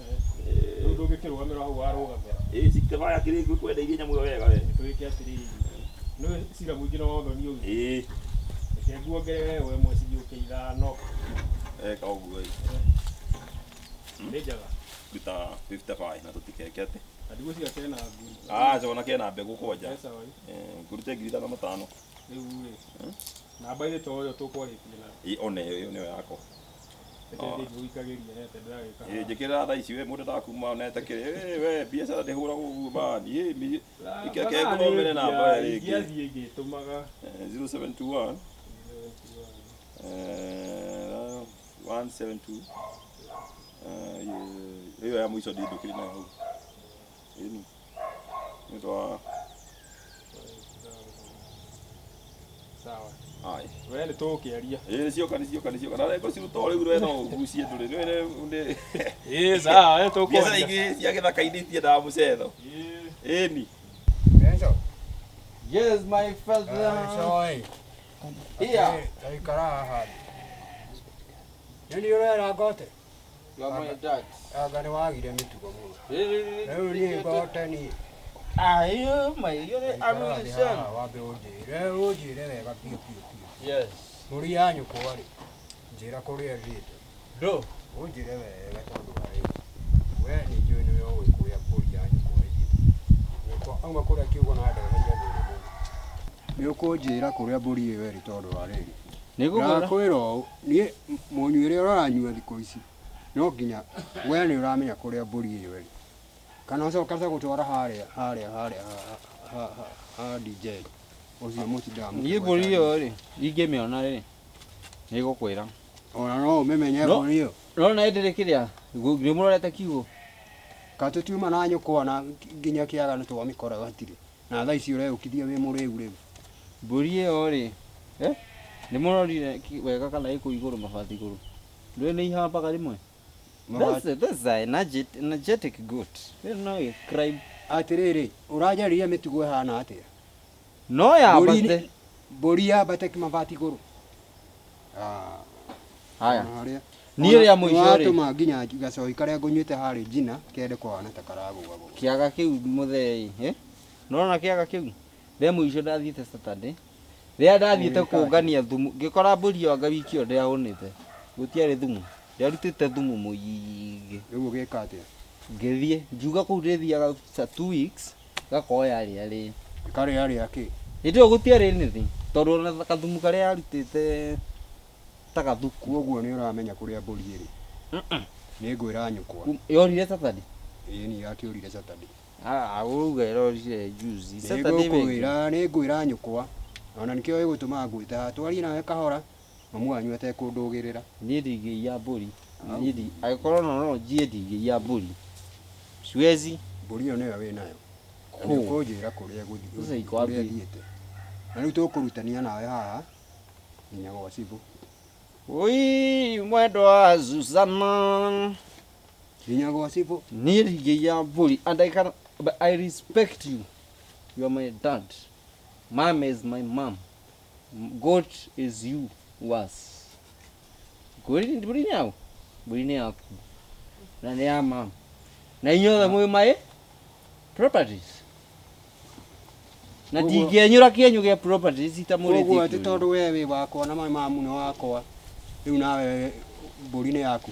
Rĩu ndũngĩkĩrũgamĩra hau warũgamĩra. ĩĩ 65 akĩrĩ ngwendeirie nyamũ ĩyo wega we. Twĩke atĩrĩrĩ. Nĩ cira mũingĩ no wathoni ũyũ. Ĩĩ. Reke nguongerere we ĩmwe cigĩũke 5. Eka ũguo ĩ. Nĩ njega. Ruta 55 na tũtikeke atĩ. Na ndigwĩciria kena nguri. Aca ona kena mbegũ kwanja. He sawa ĩ. Ngũrute 5,500. Rĩu rĩ. Namba ĩrĩ to ĩyo tũkwarĩtie nayo. Ĩ one ĩyo nĩyo yakwa. Reke thiĩ ngĩgũikagĩria nĩ atĩa ndĩragĩka Ĩ haha. njĩkĩrĩra thaa ici we mũndũ ndakuma onete kĩrĩ. Ĩ we biacara ndĩhũragwo ũguo man. Ĩ mi ikeke ngũthomere namba ĩyo rĩngĩ. Ingĩathiĩ ngĩtũmaga. 0721 172 ĩyo ya mũico ndindũkĩrĩ nayo hau. Ĩni. Nĩ ũndũ wa Sawa. Ai. We nĩ tũgũkĩaria. Ĩ nĩ cioka nĩ cioka nĩ cioka. Na reko ciruta rĩu we no ũgucie ndũrĩ. Nĩ nĩ Ĩ sawa, we Biacara tũkwaria. ingĩ cia gĩthaka-inĩ itiendaga mũcetho. Ĩni. Benzo. Yes, my father. Sorry. Here. Taikara haha. Nĩ niĩ ũrera ngote? You are my dad. Anga nĩ wagire mĩtugo mũno. Rĩu niĩ ngote niĩ. Ah, you my, you're the I'm Ikara the thĩ son. haha wambe ũnjĩre, ũnjĩre wega biũ biũ biũ. Yes. Mbũri ya nyũkwa rĩ, njĩra kũrĩa ĩthiĩte. Bro. Ũnjĩre wega tondũ wa rĩu. We nĩ njũĩ nĩwe ũĩ kũrĩa mbũri ya nyũkwa ĩthiĩte. Nyũkwa auma kũrĩa kiugo na ndeheire thĩna mũno. Nĩ ũkũnjĩra kũrĩa mbũri ĩyo ĩrĩ tondũ wa rĩrĩ. Nĩngũkwĩra. Ndakwĩra ũũ, niĩ mũnyuĩre ũranyua thikũ ici no nginya we nĩ ũramenya kũrĩa mbũri ĩyo ĩrĩ. Kana ũcoke gũtwara harĩa harĩa harĩa ha DJ ũcio mũtindaga Niĩ mbũri ĩyo rĩ, ingĩmĩona rĩ, nĩngũkwĩra. Ona no ũmĩmenye mbũri ĩyo. No na ĩndĩrĩ kĩrĩa, nĩ mũrorete kiugũ. Ka tũtiuma na nyũkwa na nginya kĩaga nĩ twamĩkora hatirĩ. Na thaa ici ũreũkithia wĩ mũrĩu rĩu. Mbũri ĩyo rĩ, nĩ mũrorire wega kana ĩkũ igũrũ mabati igũrũ. Ndũĩ nĩ ihambaga rĩmwe. That's a energetic goat. Ĩyo no ĩ crime. Atĩrĩrĩ, ũranjarĩria mĩtugo ĩhana atĩa? No yambate. Mbũri yambate mabati igũrũ. Ah. Haya. Harĩa. Niĩ rĩa mũico rĩ. Watũma nginya gacohi karĩa ngũnyuĩte harĩ njina kende kũhana ta karagũagũa. Kĩaga kĩu mũthee ĩ. Nĩwona kĩaga kĩu? Rĩa mũico ndathiĩte Saturday. Rĩrĩa ndathiĩte kũngania thumu, ngĩkora mbũri ĩyo anga wiki ĩyo ndĩahũnĩte. Gũtiarĩ thumu. Ndĩarutĩte thumu mũingĩ. Rĩu ũgĩka atĩa? Ngĩthiĩ, ngiuga kũu ndĩthiaga ta 2 weeks, gakorwo yarĩa rĩ. Karĩa rĩa kĩ? Hĩndĩ ĩyo gũtiarĩ anything, tondũ ona kathumu karĩa yarutĩte ta gathuku. Koguo nĩ ũramenya kũrĩa mbũri ĩrĩ. Nĩ ngwĩra nyũkwa. Yorire Saturday? Ĩĩ ni yakĩũrire Saturday. Ah, ũruga ĩrorire juzi. Saturday Nĩngũkwĩra, nĩngwĩra nyũkwa. Ona nĩkĩo ĩgũtũma ngwĩte haha twarie nawe kahora. Mamu wanyu atekũndũgĩrĩra. Niĩ ndingĩiya mbũri. Niĩ ndi angĩkorwo no njiye ndingĩiya mbũri. Siwezi. Mbũri ĩyo nĩyo wĩ nayo. Kũ? Nĩ ũkũnjĩra kũrĩa ĩgũthiĩ. Sasa iko wapi? Kũrĩa ĩthiĩte. Na rĩu tũkũrutania nawe haha nginya gwa cibũ. Oi, mwendwa wa Susana. Nginya gwa cibũ. Niĩ ndingĩiya mbũri and I can, but I respect you. You are my dad. Mom is my mom. God is you was. Mbũri nĩ yaũ? Mbũri nĩ yaku. Na nĩ ya mom. Na inyuothe mwĩ my properties. Na Ũguo- ndingĩenyũra kĩenyũ gĩa property Koguo citamũrĩtie atĩ tondũ we wĩ wakwa na mamu nĩ wakwa rĩu nawe mbũri nĩ yaku.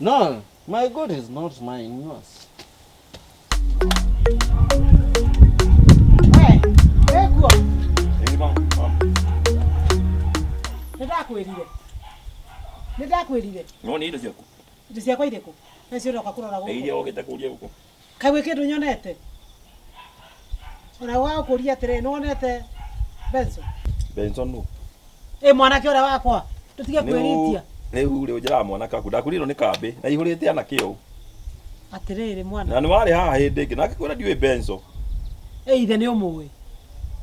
No, my God is not mine, yours. We, wĩkuo Ĩĩ, mama, mama. nĩ ndakwĩrire nĩ ndakwĩrire No nĩ indo ciaku. indo ciakwa irĩkũ nacio ndoka kũrora Nĩ iria gũkũ wokĩte kũria gũkũ. kaĩ gwĩ kĩndũ nyonete ona wagũkũria atĩrĩ nĩwonete Benson Benson nũ? ĩ mwanake ũrĩa wakwa tũtige kwĩritia Rĩu rĩ ũnjĩraga mwanake waku ndakwĩrire ĩno nĩ kambĩ na ihũrĩte anake ũũ. atĩrĩrĩ mwana Na nĩ warĩ haha hĩndĩ ĩngĩ na ngĩkwĩra ndiũĩ Benson. ĩ ithe nĩ ũmũĩ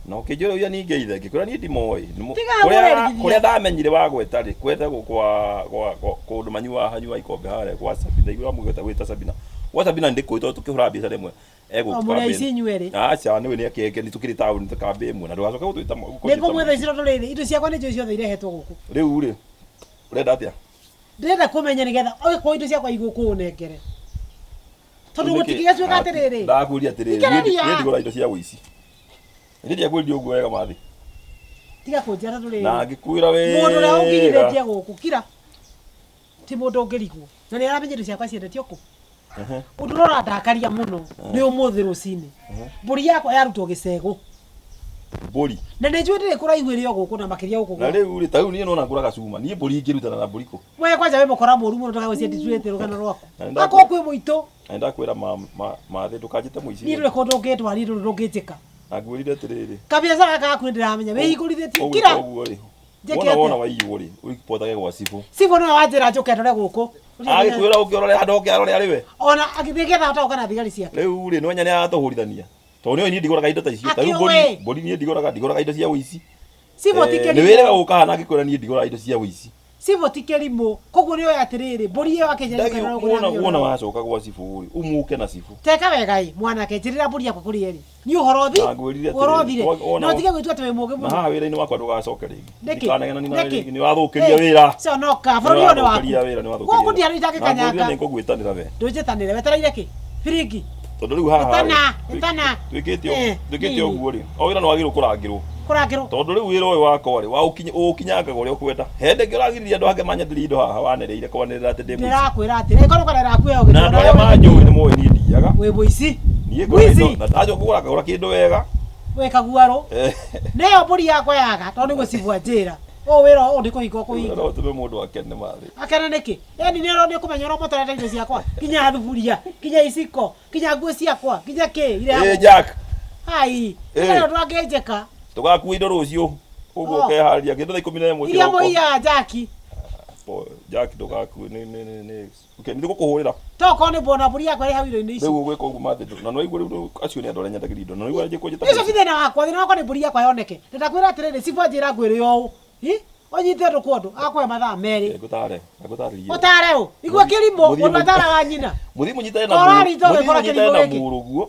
Na ũkĩnjũria ũrĩa ningĩ ithe ngĩkwĩra niĩ ndimoĩ. Nĩ mũ- Tiga Kũrĩa kũrerithia. kũrĩa ndamenyire wagweta rĩ kwetagwo kwa kwa kwa- kũndũ manyuaga hanyua ikombe harĩa kwa Sabina igua mũgweta gwĩta Sabina. Gwa Sabina nĩ ndĩkũĩ tondũ tũkĩhũra biacara ĩmwe o egũka mũrĩ aici inyuĩ erĩ Aca nĩwe nĩ akeke nĩ tũkĩrĩ taũni tũkambĩ ĩmwe na ndũgacoke gũtwĩta nĩ ngũmwĩtha ici tondũ rĩrĩ indo ciakwa nĩ njũĩ ciothe irehetwo gũkũ Rĩu rĩ ũrenda atĩa? ndĩrenda kũmenya nĩgetha okorwo indo ciakwa igũkũ ũnengere tondũ gũtingĩgĩtuĩka atĩrĩrĩ Ndakwĩria atĩrĩrĩ Thikĩrĩria. niĩ ndigũra indo cia ũici. Niĩ ndiakwĩrire ũguo wega mathi. tiga kũnjĩra tondũ Na rĩrĩ ngĩkwĩra mũndũ ũrĩa wega. ũnginyithĩtie gũkũ kira ti mũndũ ũngĩrigwo na nĩ aramenya indo ciakwa ciendetio kũ ũndũ ũrĩa ũrandakaria mũno nĩ ũmũthĩ rũcinĩ mbũri yakwa yarutwo gĩcegũ Mbũri. na nĩ njũĩ ndĩrĩ kũraihu ĩrĩ o gũkũ na makĩria gũkũ Na gwakwa. rĩu rĩ ta rĩu niĩ nona ngũraga cuma niĩ mbũri ingĩrutana na mbũri kũ. we kwanja wĩ mũkora mũru mũno ndũgagwĩciria ndituĩte rũgano rwaku Na nĩ akorwo kwĩ mũitũ Na nĩndakwĩra mathĩ ndũkanjĩte mũici. niĩ ndũrĩ kũndũ ũngĩndwara niĩ ndũrĩ ũngĩnjĩka Na ngwĩrire atĩrĩrĩ. kabiacara gaka gaku nĩ ndĩramenya wĩhingũrithĩtie Ũgwĩka kira ũguo rĩ. Njĩke Wona wona atĩa? waiywo rĩ ũripotage gwa cibũ. cibũ nĩwe wanjĩra njũke ndore gũkũ Agĩkwĩra ũke ũrore handũ oke arore arĩ we. ona nĩgetha ahote gũka na thigari ciake Rĩu rĩ nĩwenya nĩ aratũhũrithania. Tondũ nĩoĩ niĩ ndigũraga indo ta icio. Ta rĩu Akĩũĩ. mbũri mbũri niĩ ndigũraga ndigũraga indo cia ũici. cibũ ti Nĩ wĩrĩga kĩrimũ gũka haha na ngĩkwĩra niĩ ndigũraga indo cia ũici. cibũ ti kĩrimũ koguo nĩoĩ atĩrĩrĩ mbũri ĩyo Ndagi wona wona wacoka gwa cibũ rĩ umuke na cibũ. teka wega ĩ mwanake njĩrĩra mbũri yakwa kũrĩ ĩrĩ niĩ ũhoro thi Na ngwĩrire ũhoro atĩrĩrĩ, thire wona- no tige gwĩtua atĩ wĩ mũũgĩ Na mũno haha wĩra-inĩ wakwa ndũgacoke rĩngĩ. Nĩkĩ? Ndikanagenani nawe Nĩkĩ? rĩngĩ nĩ wathũkĩria wĩra. conoka bũrũri ũyũ nĩ waku Nĩwathũkĩria wĩra nĩwathũkĩria. gũkũ ndiarĩ itangĩkanyanga Na ngwĩrire nĩngũgwĩtanĩra we. ndũnjĩtanĩre wetereire kĩ biringi Tondũ rĩu haha Ĩtana, rĩ, ĩtana. twĩkĩte Eh, twĩkĩte nini. ũguo rĩ o wĩra nĩ wagĩrĩirwo kũrangĩrwo kũrangĩrwo tondũ rĩu wĩra ũyũ wakwa rĩ waũkinyangaga ũrĩa ũkwenda hĩndĩ ĩngĩ ũragiririe andũ angĩ manyenderie indo haha wanĩrĩire kwanĩrĩra atĩ ndĩ mũici ndĩrakwĩra atĩrĩ ĩkorwo karera yaku ĩyo na andũ arĩa manjũĩ nĩ moĩ niĩ ndiaga wĩ mũici niĩ ngũraga Mũici. indo na ndacoka kũgũra ngagũra kĩndũ wega wĩ kaguarũ Eh, nĩyo mbũri yakwa yaga tondũ nĩ gũcibwa njĩra ũũ wĩra ũũ nĩ kũhinga ũkũhinga no ũtũme mũndũ akene mathĩ akena nĩkĩ yani nĩ nĩ kũmenya ũrĩa mũtarete indo ciakwa nginya thuburia nginya iciko nginya nguo ciakwa nginya kĩ ĩ irehagwo Jack hai Eh. nĩ ũndũ angĩnjĩka tũgakua indo rũciũ ũguo Oh. ũkeharĩria kĩndũ thaa 11 iria kĩroko. mũiyaga njaki Po, Jack ndũgakue nĩ nĩ nĩ nĩ okay nĩ ngũkũhũrĩra tokorwo nĩ mbona mbũri yakwa ĩrĩ hau indo-inĩ ici rĩu ũgwĩka ũguo mathĩ na nĩwaigua rĩu acio nĩ andũ arĩa nyendagĩria indo na nĩwaigua njĩkwo njĩta icio ti thĩna wakwa thĩna wakwa nĩ mbũri yakwa yoneke na ndakwĩra atĩrĩrĩ cibwa njĩra ngwĩrĩ ũũ hi ũnyite ũndũ kwa ũndũ akũhe mathaa merĩ ngũtare ngũtarĩrie ũtare ũ igua kĩrimũ Mũthiĩ mũndũ ataraga nyina mũthiĩ mũnyitane na Korwo arita mũthiĩ ũgĩkora mũnyitane kĩrimũ na gĩkĩ. mũrũguo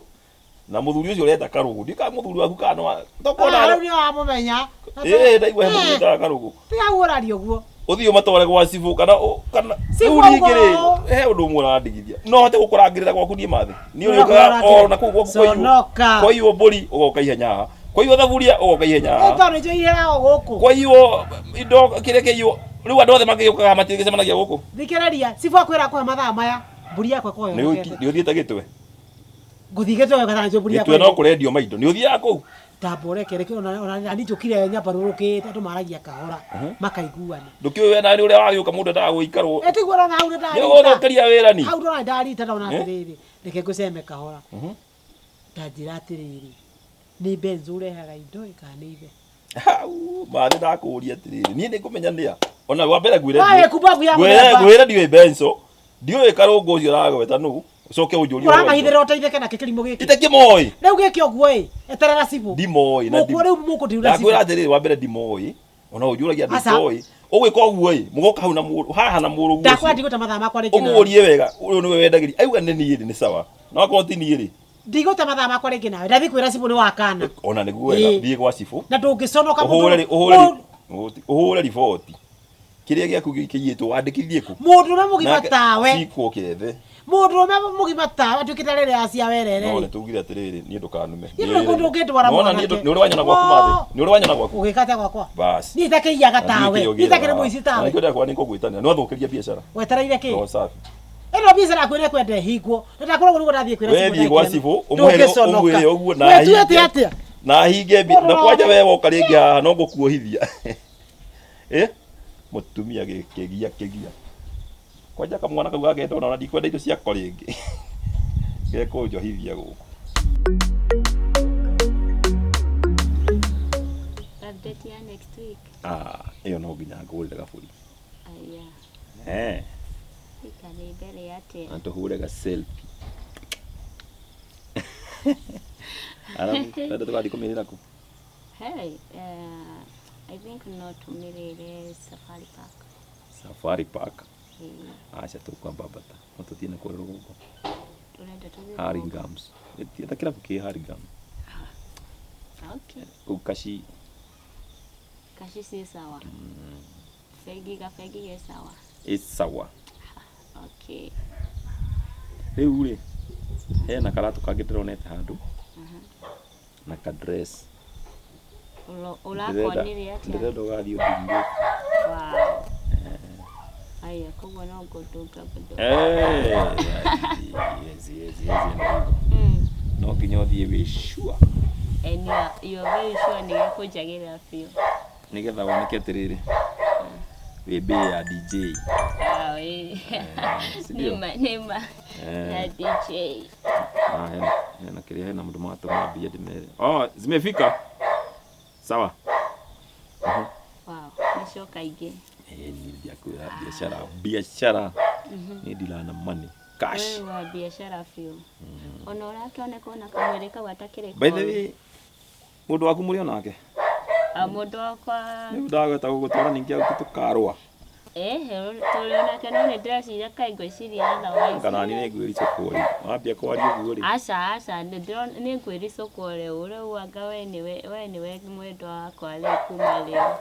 na mũthuri ũcio ũreta karũgũ ndiũ kana mũthuri waku kana nĩ wa Ah, rĩu nĩ wamũmenya ĩĩ ndaigua he mũthuri wĩtaga karũgũ tiga guũraria ũguo ũthiĩ ũmatware gwa cibũ kana kana Cibũ rĩu ningĩ rĩ ũguo. he ũndũ ũmwe ũrandigithia no hote gũkũrangĩrĩra gwaku niĩ mathĩ niĩ ũrĩũkaga ona kũu gwaku kwaiywo Conoka. kwaiywo mbũri ũgoka ihenya haha kwaiywo thaburia ũgoka ihenya haha tondũ nĩnjũĩ iheragwo gũkũ kwaiywo indo kĩrĩa kĩaiywo rĩu andũ othe makĩũkaga matigĩcemanagia gũkũ thikĩrĩria cibũ akwĩra akũhe mathaa maya mbũri yakwa ĩkorwo nĩ yonekete ũthiĩte gĩtwe ngũthiĩ gĩtwe kana nĩnjũĩ mbũri yakwa gĩtwe no kũrendio maindo nĩ ũthiaga kũu tamba ũreke reke ona ona nani njũkire nyambarũrũkĩte andũ maragia kahora makaiguana ndũkĩũĩ we nani ũrĩa wagĩũka mũndũ endaga gũikarwo ĩtiguo ona hau nĩ nĩ ũgũthũkĩria wĩra ni hau ndona ndarita ndona Eh? atĩrĩrĩ reke ngũceme kahora ndanjĩra atĩrĩrĩ nĩ benzo ũrehaga indo ĩ kana nĩ ithe Hau, mathĩ ndakũria atĩrĩrĩ niĩ nĩ ngũmenya nĩa ona wa mbere ngwĩre Waĩ kumbabu ya ngwĩre mũthemba. ngwĩre ndiũĩ benso ndiũĩ karũngũ ũcio ũragweta nũ ũcoke ũnjũrie ũhoro wa indo. ũramahithĩra ũteithĩke nakĩ kĩrimũ gĩkĩ itakĩmoĩ rĩu gĩkĩ ũguo ĩ eterera cibũ ndimoĩ na Mũkũ rĩu mũkũndirura ndakwĩra cibũ atĩrĩrĩ wa mbere ndimoĩ ona ũnjũragia andũ Aca. itoĩ ũgwĩka ũguo ĩ mũgoka hau na mũrũ haha na mũrũguo ndakwĩra ũcio ndigũte mathaa makwa rĩngĩ nawe ũmũrie wega ũyũ nĩwe wendagĩria auga nĩ niĩ rĩ nĩ sawa no akorwo ti niĩ rĩ ndigũte mathaa makwa rĩngĩ nawe ndathiĩ kwĩra cibũ nĩ wakana ona nĩguo wega Ĩ. thiĩ gwa cibũ na ndũngĩconoka ũhũre mũndũ ũhũre ũhũre riboti kĩrĩa gĩaku kĩiyĩtwo wandĩkithie kũ mũndũ ũrĩa mũgima Nake- tawe cikwo kĩethe Mũndũrũme mũgima tawe atuĩkĩte rĩrĩa acia werere. No nĩ tugire atĩrĩrĩ, niĩ ndũkanume. Niĩ ndũrĩ kũndũ ũngĩndwara Nĩwona mwanake. niĩ nĩ ũrĩ wanyona gwaku mathĩ. Nĩ ũrĩ wanyona gwaku. Ũgĩka atĩa gwakwa? Bas. Niĩ itakĩiyaga tawe. Niĩ itakĩrĩ mũici tawe. Nĩkĩo ndakwa nĩ ngũgwĩtanĩra. Nĩ wathũkĩria biacara. Wetereire kĩ? Roho safi. Ĩno biacara yaku ĩrĩa ĩkwenda ĩhingwo. Na ndakwĩra ũguo nĩguo ndathiĩ kwĩra We cibũ thiĩ gwa ndagĩka ĩno. cibũ ũmwĩre Ndũngĩconoka. ũmwĩre ũguo na Wetuĩte ahinge. atĩa? Na ahinge na kwanja we woka rĩngĩ haha no ngũkuohithia. Eh? Mũtumia kĩgia kĩgia. Kwanja kamwana kau gakenda ona ndikwenda indo ciako rĩngĩ. Gekũnjohithia gũkũ. Update ya next week. Ah, ĩyo no nginya ngũgũrĩre gabũri. Aya. Eh, Ikarĩ mbere atĩa? na tũhũre ga selfie. Arabu, wenda tũgathiĩ kũmĩrĩra kũ? Hey, I think no tũmĩrĩre Safari Park. Safari Park. Eh, Aca tũkwamba mbata. No tũthiĩ na kũrĩa rũgongo. Tũrenda tũthiĩ rũgongo. Harringams. Ta kĩrabu kĩ Harringham. Okay. Kũu Kashi. Kashi si sawa. Fegi gabegi ge sawa. Ĩ sawa. Okay. Rĩu rĩ, hena karatũ kangĩ ndĩronete handũ na ka dress. Ũrakonire atĩa? Ndĩrenda ũgathiĩ ũthingĩte. Wow. Aya, koguo no ngũndũnga bado. Eh, yes, yes, yes, Mm. no nginya ũthiĩ wĩ sure And you are very sure nĩ gĩkũnjagĩrĩra biũ. nĩgetha woneke atĩrĩrĩ wĩ mbĩ ya DJ. Wow, eh. Si ndio? Nĩma, nĩma. Eh. Ya DJ. Ah, hena hena kĩrĩa hena mũndũ matũma mbia ndĩmere. Oh, zimefika. Sawa. Wow, nĩcoka ingĩ. Eh, niĩ ndiakwĩra biacara, biacara. Niĩ ndira na money. Cash. Wewe wa biacara biũ. Ona ũrakĩoneka ona kamwĩrĩ kau gatakĩrĩ By the koru. way, mũndũ waku mũrĩ onake? Ah, mũndũ wakwa Rĩu ndagweta gũgũtwara ningĩ au tũkarũa. Tũrĩ onake no nĩ ndĩreciria kaĩ ngwĩciria otherwise. Kana niĩ nĩngwĩricũkwo rĩu. Wambia kwaria ũguo rĩ. Aca aca nĩ ngwĩricũkwo rĩu rĩu anga we nĩwe we nĩwe mwendwa wakwa rĩu kuma rĩu.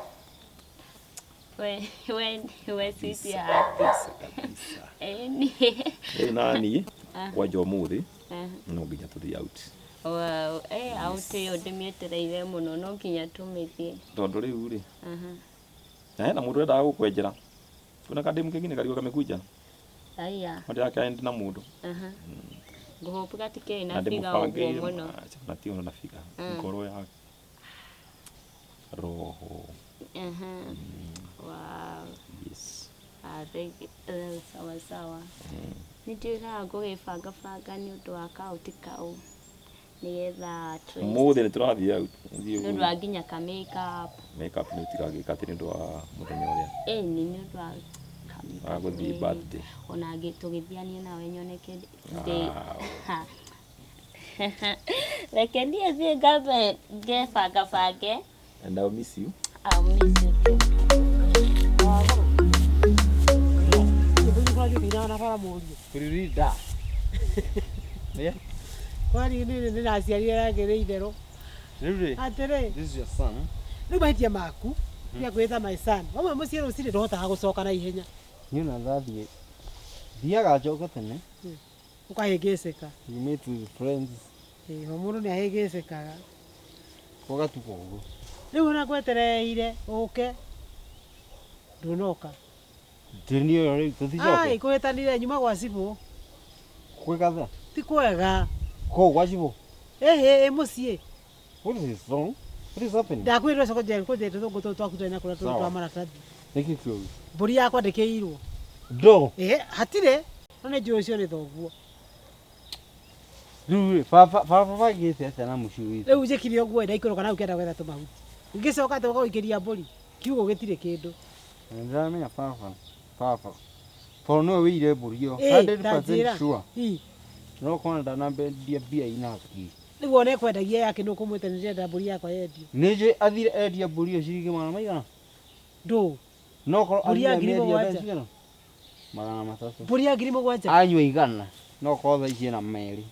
We we nĩwe sweetheart. Kabisa, kabisa. Ĩni. Rĩu naniĩ Ah. kwanja ũmũthĩ Ah. no nginya tũthiĩ out. Wow, out ĩyo ndĩmĩetereire mũno no nginya tũmĩthiĩ. Tondũ rĩu rĩ, Aha. na hena mũndũ ũrendaga gũkwenjera. Kuna kademu kengine karigwo kamekuja. Aya. No ndĩrakĩra na mũndũ. Aha. Ngũhope gatikĩrĩ Na na figa ũguo ndĩmũbangĩire. mũno. Aca, na ti ũndũ na figa. Mm. Ngoro ya roho. Aha. Wow. Yes. Ah, thank you. Sawa sawa. Nĩ ndiũĩ ngũgĩbanga banga nĩ ũndũ wa kaũti kau nĩgetha at least- Ũmũthĩ nĩ tũrathiĩ out. Thiĩ nĩ ũndũ wa nginya ka makeup. Makeup nĩ ũtigagĩka atĩ nĩ ũndũ wa mũthenya ũrĩa. Ĩni nĩ ũndũ wa ka makeup, Wa gũthiĩ ĩĩ. birthday. Ona tũgĩthianie nawe nyoneke ndĩ Wow. Ha. Reke niĩ thiĩ ngambe ngebangabange. And I'll miss you. I'll miss you too. Kurinda. Yeah. Kwani nĩ ndĩraciarire rangĩ itherũ. Rĩu rĩ, Atĩrĩ, this is your son. rĩu mahĩtia maku nĩ kwĩta my son. Wauma mũciĩ rũcinĩ ndũhotaga gũcoka na ihenya. Niĩ ona ndathiĩ thiaga njoke tene. Ũkahĩngĩcĩka. You meet with friends Ĩĩ, o mũndũ nĩ ahĩngĩcĩkaga. gũgatuka ũguo. Rĩu ona ngwetereire ũke ndũnoka. Ndĩ ĩyo rĩu Ai, tũticoke. kũhĩtanire nyuma gwa cibũ. Kwĩ gatha. Ti kwega. Kũu gwa cibũ. Ĩhĩ, ĩ mũciĩ. What is wrong? What is happening? Ndakwĩrire ũcoke njere kũnjere tũthũngũ tũtũ twaku tũrĩ na kũrĩa tũrĩ Sawa. twa maratathi. Nĩkĩ kĩũru? Mbũri yakwa ndĩkĩirwo. Ndo. Ĩhĩ, hatirĩ. No nĩ njũĩ ũcio nĩ thoguo. Rĩu rĩ, baba baba bangĩte atĩa na mũciĩ witũ? Rĩu njĩkire ũguo ndaikũrũka na ũkĩenda gwetha tũmahuti. Ngĩcoka atĩ ũgagũikĩria mbũri. Kiugo gĩtirĩ kĩndũ. Na ndĩramenya baba baba tondũ nĩwe wĩire mbũri ĩyo Ĩĩ, ta njĩra. 100% sure. Ĩ. No korwo ndanambendia mbia inaki. Rĩu ona ekwendagia yake nĩ ũkũmwĩte nĩ ndĩrenda mbũri yakwa yendio. Nĩ njũĩ athire endia mbũri ĩyo ciringi magana maigana? Ndũ. No korwo Mbũri ya athire ngiri amĩendia mũgwanja. mbeca cigana? 300. Mbũri ya 7,000. Anyua igana no korwo thaa ici ena merĩ.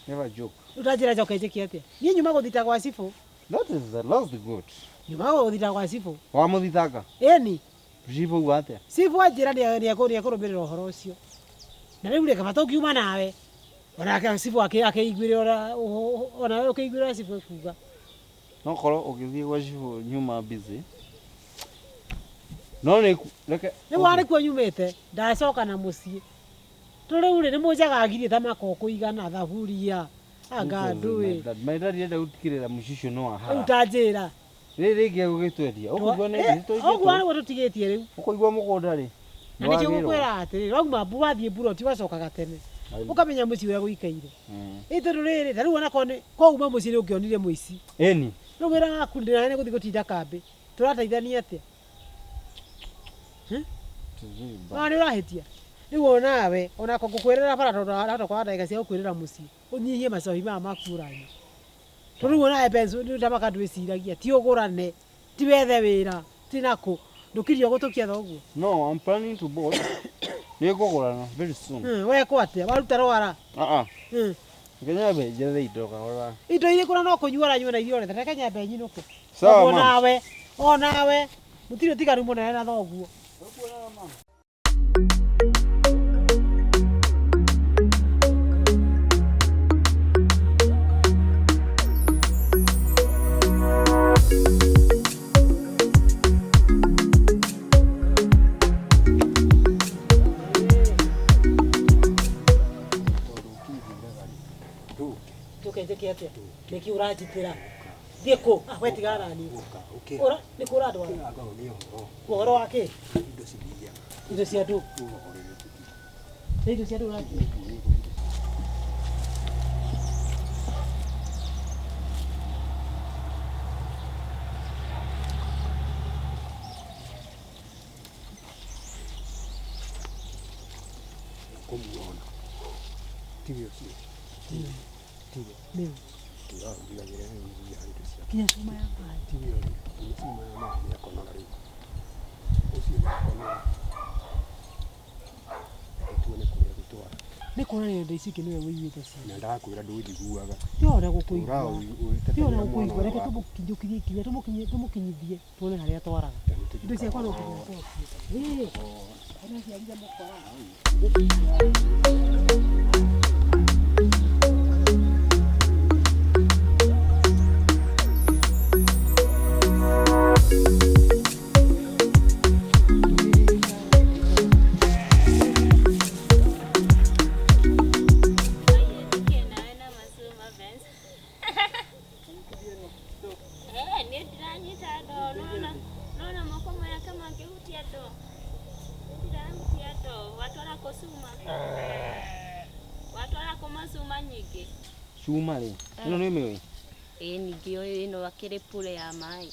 Never joke. Rĩu ta njĩra njoke njĩke atĩa? Niĩ nyuma gũthita gwa cibũ. That is the last good. Nyuma gũthita gwa cibũ. Wamũthitanga? Ĩni. Cibũ uga atĩa? Cibũ anjĩra nĩ ekũrũmĩrĩra ũhoro ũcio. Na rĩu rĩ kaba tũngiuma nawe. Onake cibũ akĩiguĩre onawe ũkĩiguĩre ũrĩa cibũ ekuga. No korwo ũgĩthiĩ gwa cibũ nyuma busy. No nĩ reke. Rĩu warĩ kuo nyumĩte ndacoka na mũciĩ. To rĩu rĩ nĩ mũnjagagirie ta makoko igana thaburia anga ndũĩ. My dad enda gũtigĩrĩra mũciĩ ũcio nĩ Rĩu wahara. ta njĩra. Rĩrĩ rĩngĩ egũgĩtwendia. Ũkũigua nĩ Ũguo nĩguo tũtigĩtie rĩu. Ũkũigua mũgũnda rĩ. Na nĩkĩo ngũkwĩra atĩrĩrĩ, wauma wathiĩ mburoti ũgacokaga tene. Ũkamenya mũciĩ ũrĩa gũikaire. Ĩ tondũ rĩrĩ, ta rĩu onakorwo nĩ kwauma mũciĩ nĩ ũngĩonire mũici. Ĩni. Rĩu wĩra waku ndĩra nĩ gũthiĩ gũtinda kambĩ. Tũrateithania atĩa? Ona nĩ ũrahĩtia. Rĩu onawe, onako ngũkwĩrĩra bara tondũ ndahota kwaga ndagĩka cia gũkwĩrĩra mũciĩ. Ũnyihie macohi maya maku ũranyua. Tondũ rĩu onawe Benson nĩ tamaka ndwĩciragia, ti ũgũrane, ti wethe wĩra, ti nakũ. Ndũkirie ũgũtũkia thoguo. No, I'm planning to board. Nĩ ngũgũrana very soon. Wekwo atĩa? Waruta rwara? Ah ah. Reke nyambe njethe indo kahora. Indo irĩkũ na no kũnyua ũranyua na irio ũrete? Reke nyambe nyinũke. Sawa, Ũguo ma'am. Onawe, onawe, mũtirĩ ũtiganu mũnene na thoguo. Njũke njĩke atĩa? Nĩkĩ ũranjitĩra? Thiĩ kũ? Ah, we tigana na niĩ. Ũra, nĩ kũ ũrandwara? Ũhoro wa kĩ? Indo cia ndũ? Nĩ indo cia ndũ ũranjĩra? Kũmuona. Tiwe ũcio. Tiwe. Nĩũ? Ũrandigagĩra iria indo cia. Nginya cuma ya maĩ. Tiwe ũrĩa. Nginya cuma ya maĩ nĩakonaga rĩu. Ũcio nĩakonaga. Reke tuone kũrĩa gũtwara. Nĩ kuonania indo ici ingĩ nĩwe ũiguĩte ciothe. Na ndakwĩra ndũnjiguaga. Ti ũrĩa gũkũigua. Ti ũrĩa Ũra gũkũigua. Reke tũmũkinyũkirie ikinya, tũmũkinyithie tuone harĩa atwaraga. Indo ciakwa no nginya acokie. Ĩĩ. Araciarire mũkora. Nĩ ndĩranyita ndoo, nona nona moko maya kama ngĩhutia ndoo. Nĩ ndĩrahutia ndoo, watwara kũ cuma? Watwara kũ macuma nyingĩ? Cuma rĩ. Ĩno nĩ ũmĩũĩ? Ĩĩ ningĩ ũyũ ĩno akĩrĩ pure ya maĩ.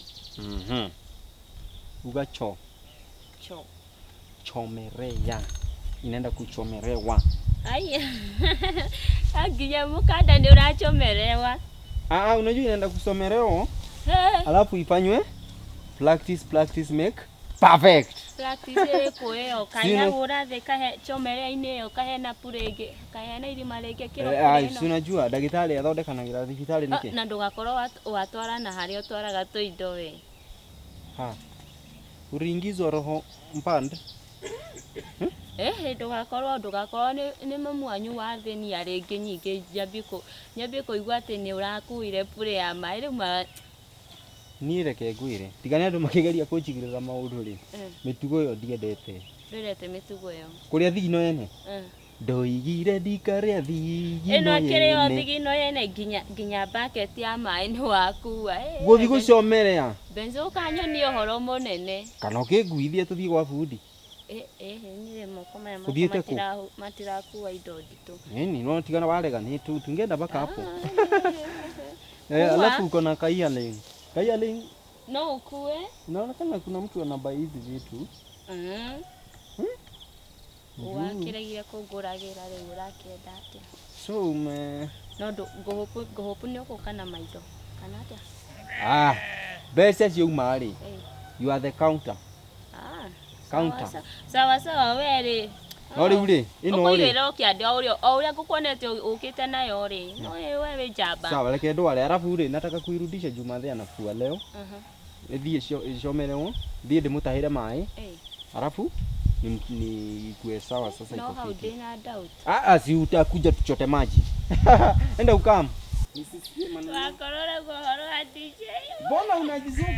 Uga cho. Cho. Chomerea. Inaenda kuchomerewa. Ai. Nginya mũkanda nĩ ũrachomerewa. Ah, unajua inaenda kusomerewa. Alafu ifanywe practice, practice make perfect. Practice ĩrĩkũ ĩyo? Kanyahũra thĩ kahe chomerea-inĩ ĩyo kahena pure ĩngĩ, kahena irima rĩngĩ kĩro Eh, pure si ĩno. unajua ndagĩtarĩ athondekanagĩra thibitarĩ nĩkĩ? Na ndũgakorwo watwara na harĩa ũtwaraga tũindo we. Ha. Uliingizwa roho mpand. Ehe, ndũgakorwo nĩ mamu wanyu wathĩnia rĩngĩ nyingĩ nyambie kũigua atĩ nĩ ũrakuire pure ya maĩ rĩu ma Niĩ reke ngwĩre, tiga nĩ andũ makĩgeria kũnjigĩrĩra maũndũ rĩ, mĩtugo ĩyo ndiendete. Ndwendete mĩtugo ĩyo. Kũrĩa thigino yene? Ndoigire ndikarĩa thigino Ĩno ĩkĩrĩ o yene. thigino yene nginya bucket ya maĩ nĩ wakua. Gũthiĩ gũcomerea. Benzo ũkanyonia ũhoro mũnene. Kana ũkĩnguithia tũthiĩ gwa bundi. Niĩ moko maya makwa Ũthiĩte kũ? matirakua indo nditũ. Nini, no tigana warega ni tu tungeenda mpaka hapo. Kua. Alafu uko na kaialing. Kaialing No ukue. inaonekana kuna mtu anabai hizi vitu. Wakĩregire kũngũragĩra rĩu ũrakĩenda atĩa? So ume No ngũhũpu nĩ ũgũka na maindo kana atĩa? ah, mbeca ciauma rĩ. You are the counter. Ah. Counter. Sawa sawa we rĩ. No rĩu rĩ, ĩno rĩ. Ũkũigĩrĩra ũkĩande o ũrĩa ngũkuonete ũkĩte nayo rĩ. No we wĩ njamba. Sawa, reke ndware. Alafu rĩ, nataka kuirudisha Jumathe anafua leo. Ĩthiĩ icomerewo, thiĩ ndĩmũtahĩre maĩ. Alafu Ni ikuwe sawa sasa No iko hau fiti. ndĩna doubt. Ah ah, si utakuja tuchote maji. Enda ukam. Nisisikie maneno. Wakorwo ũrauga ũhoro wa DJ. Mbona unajizuku?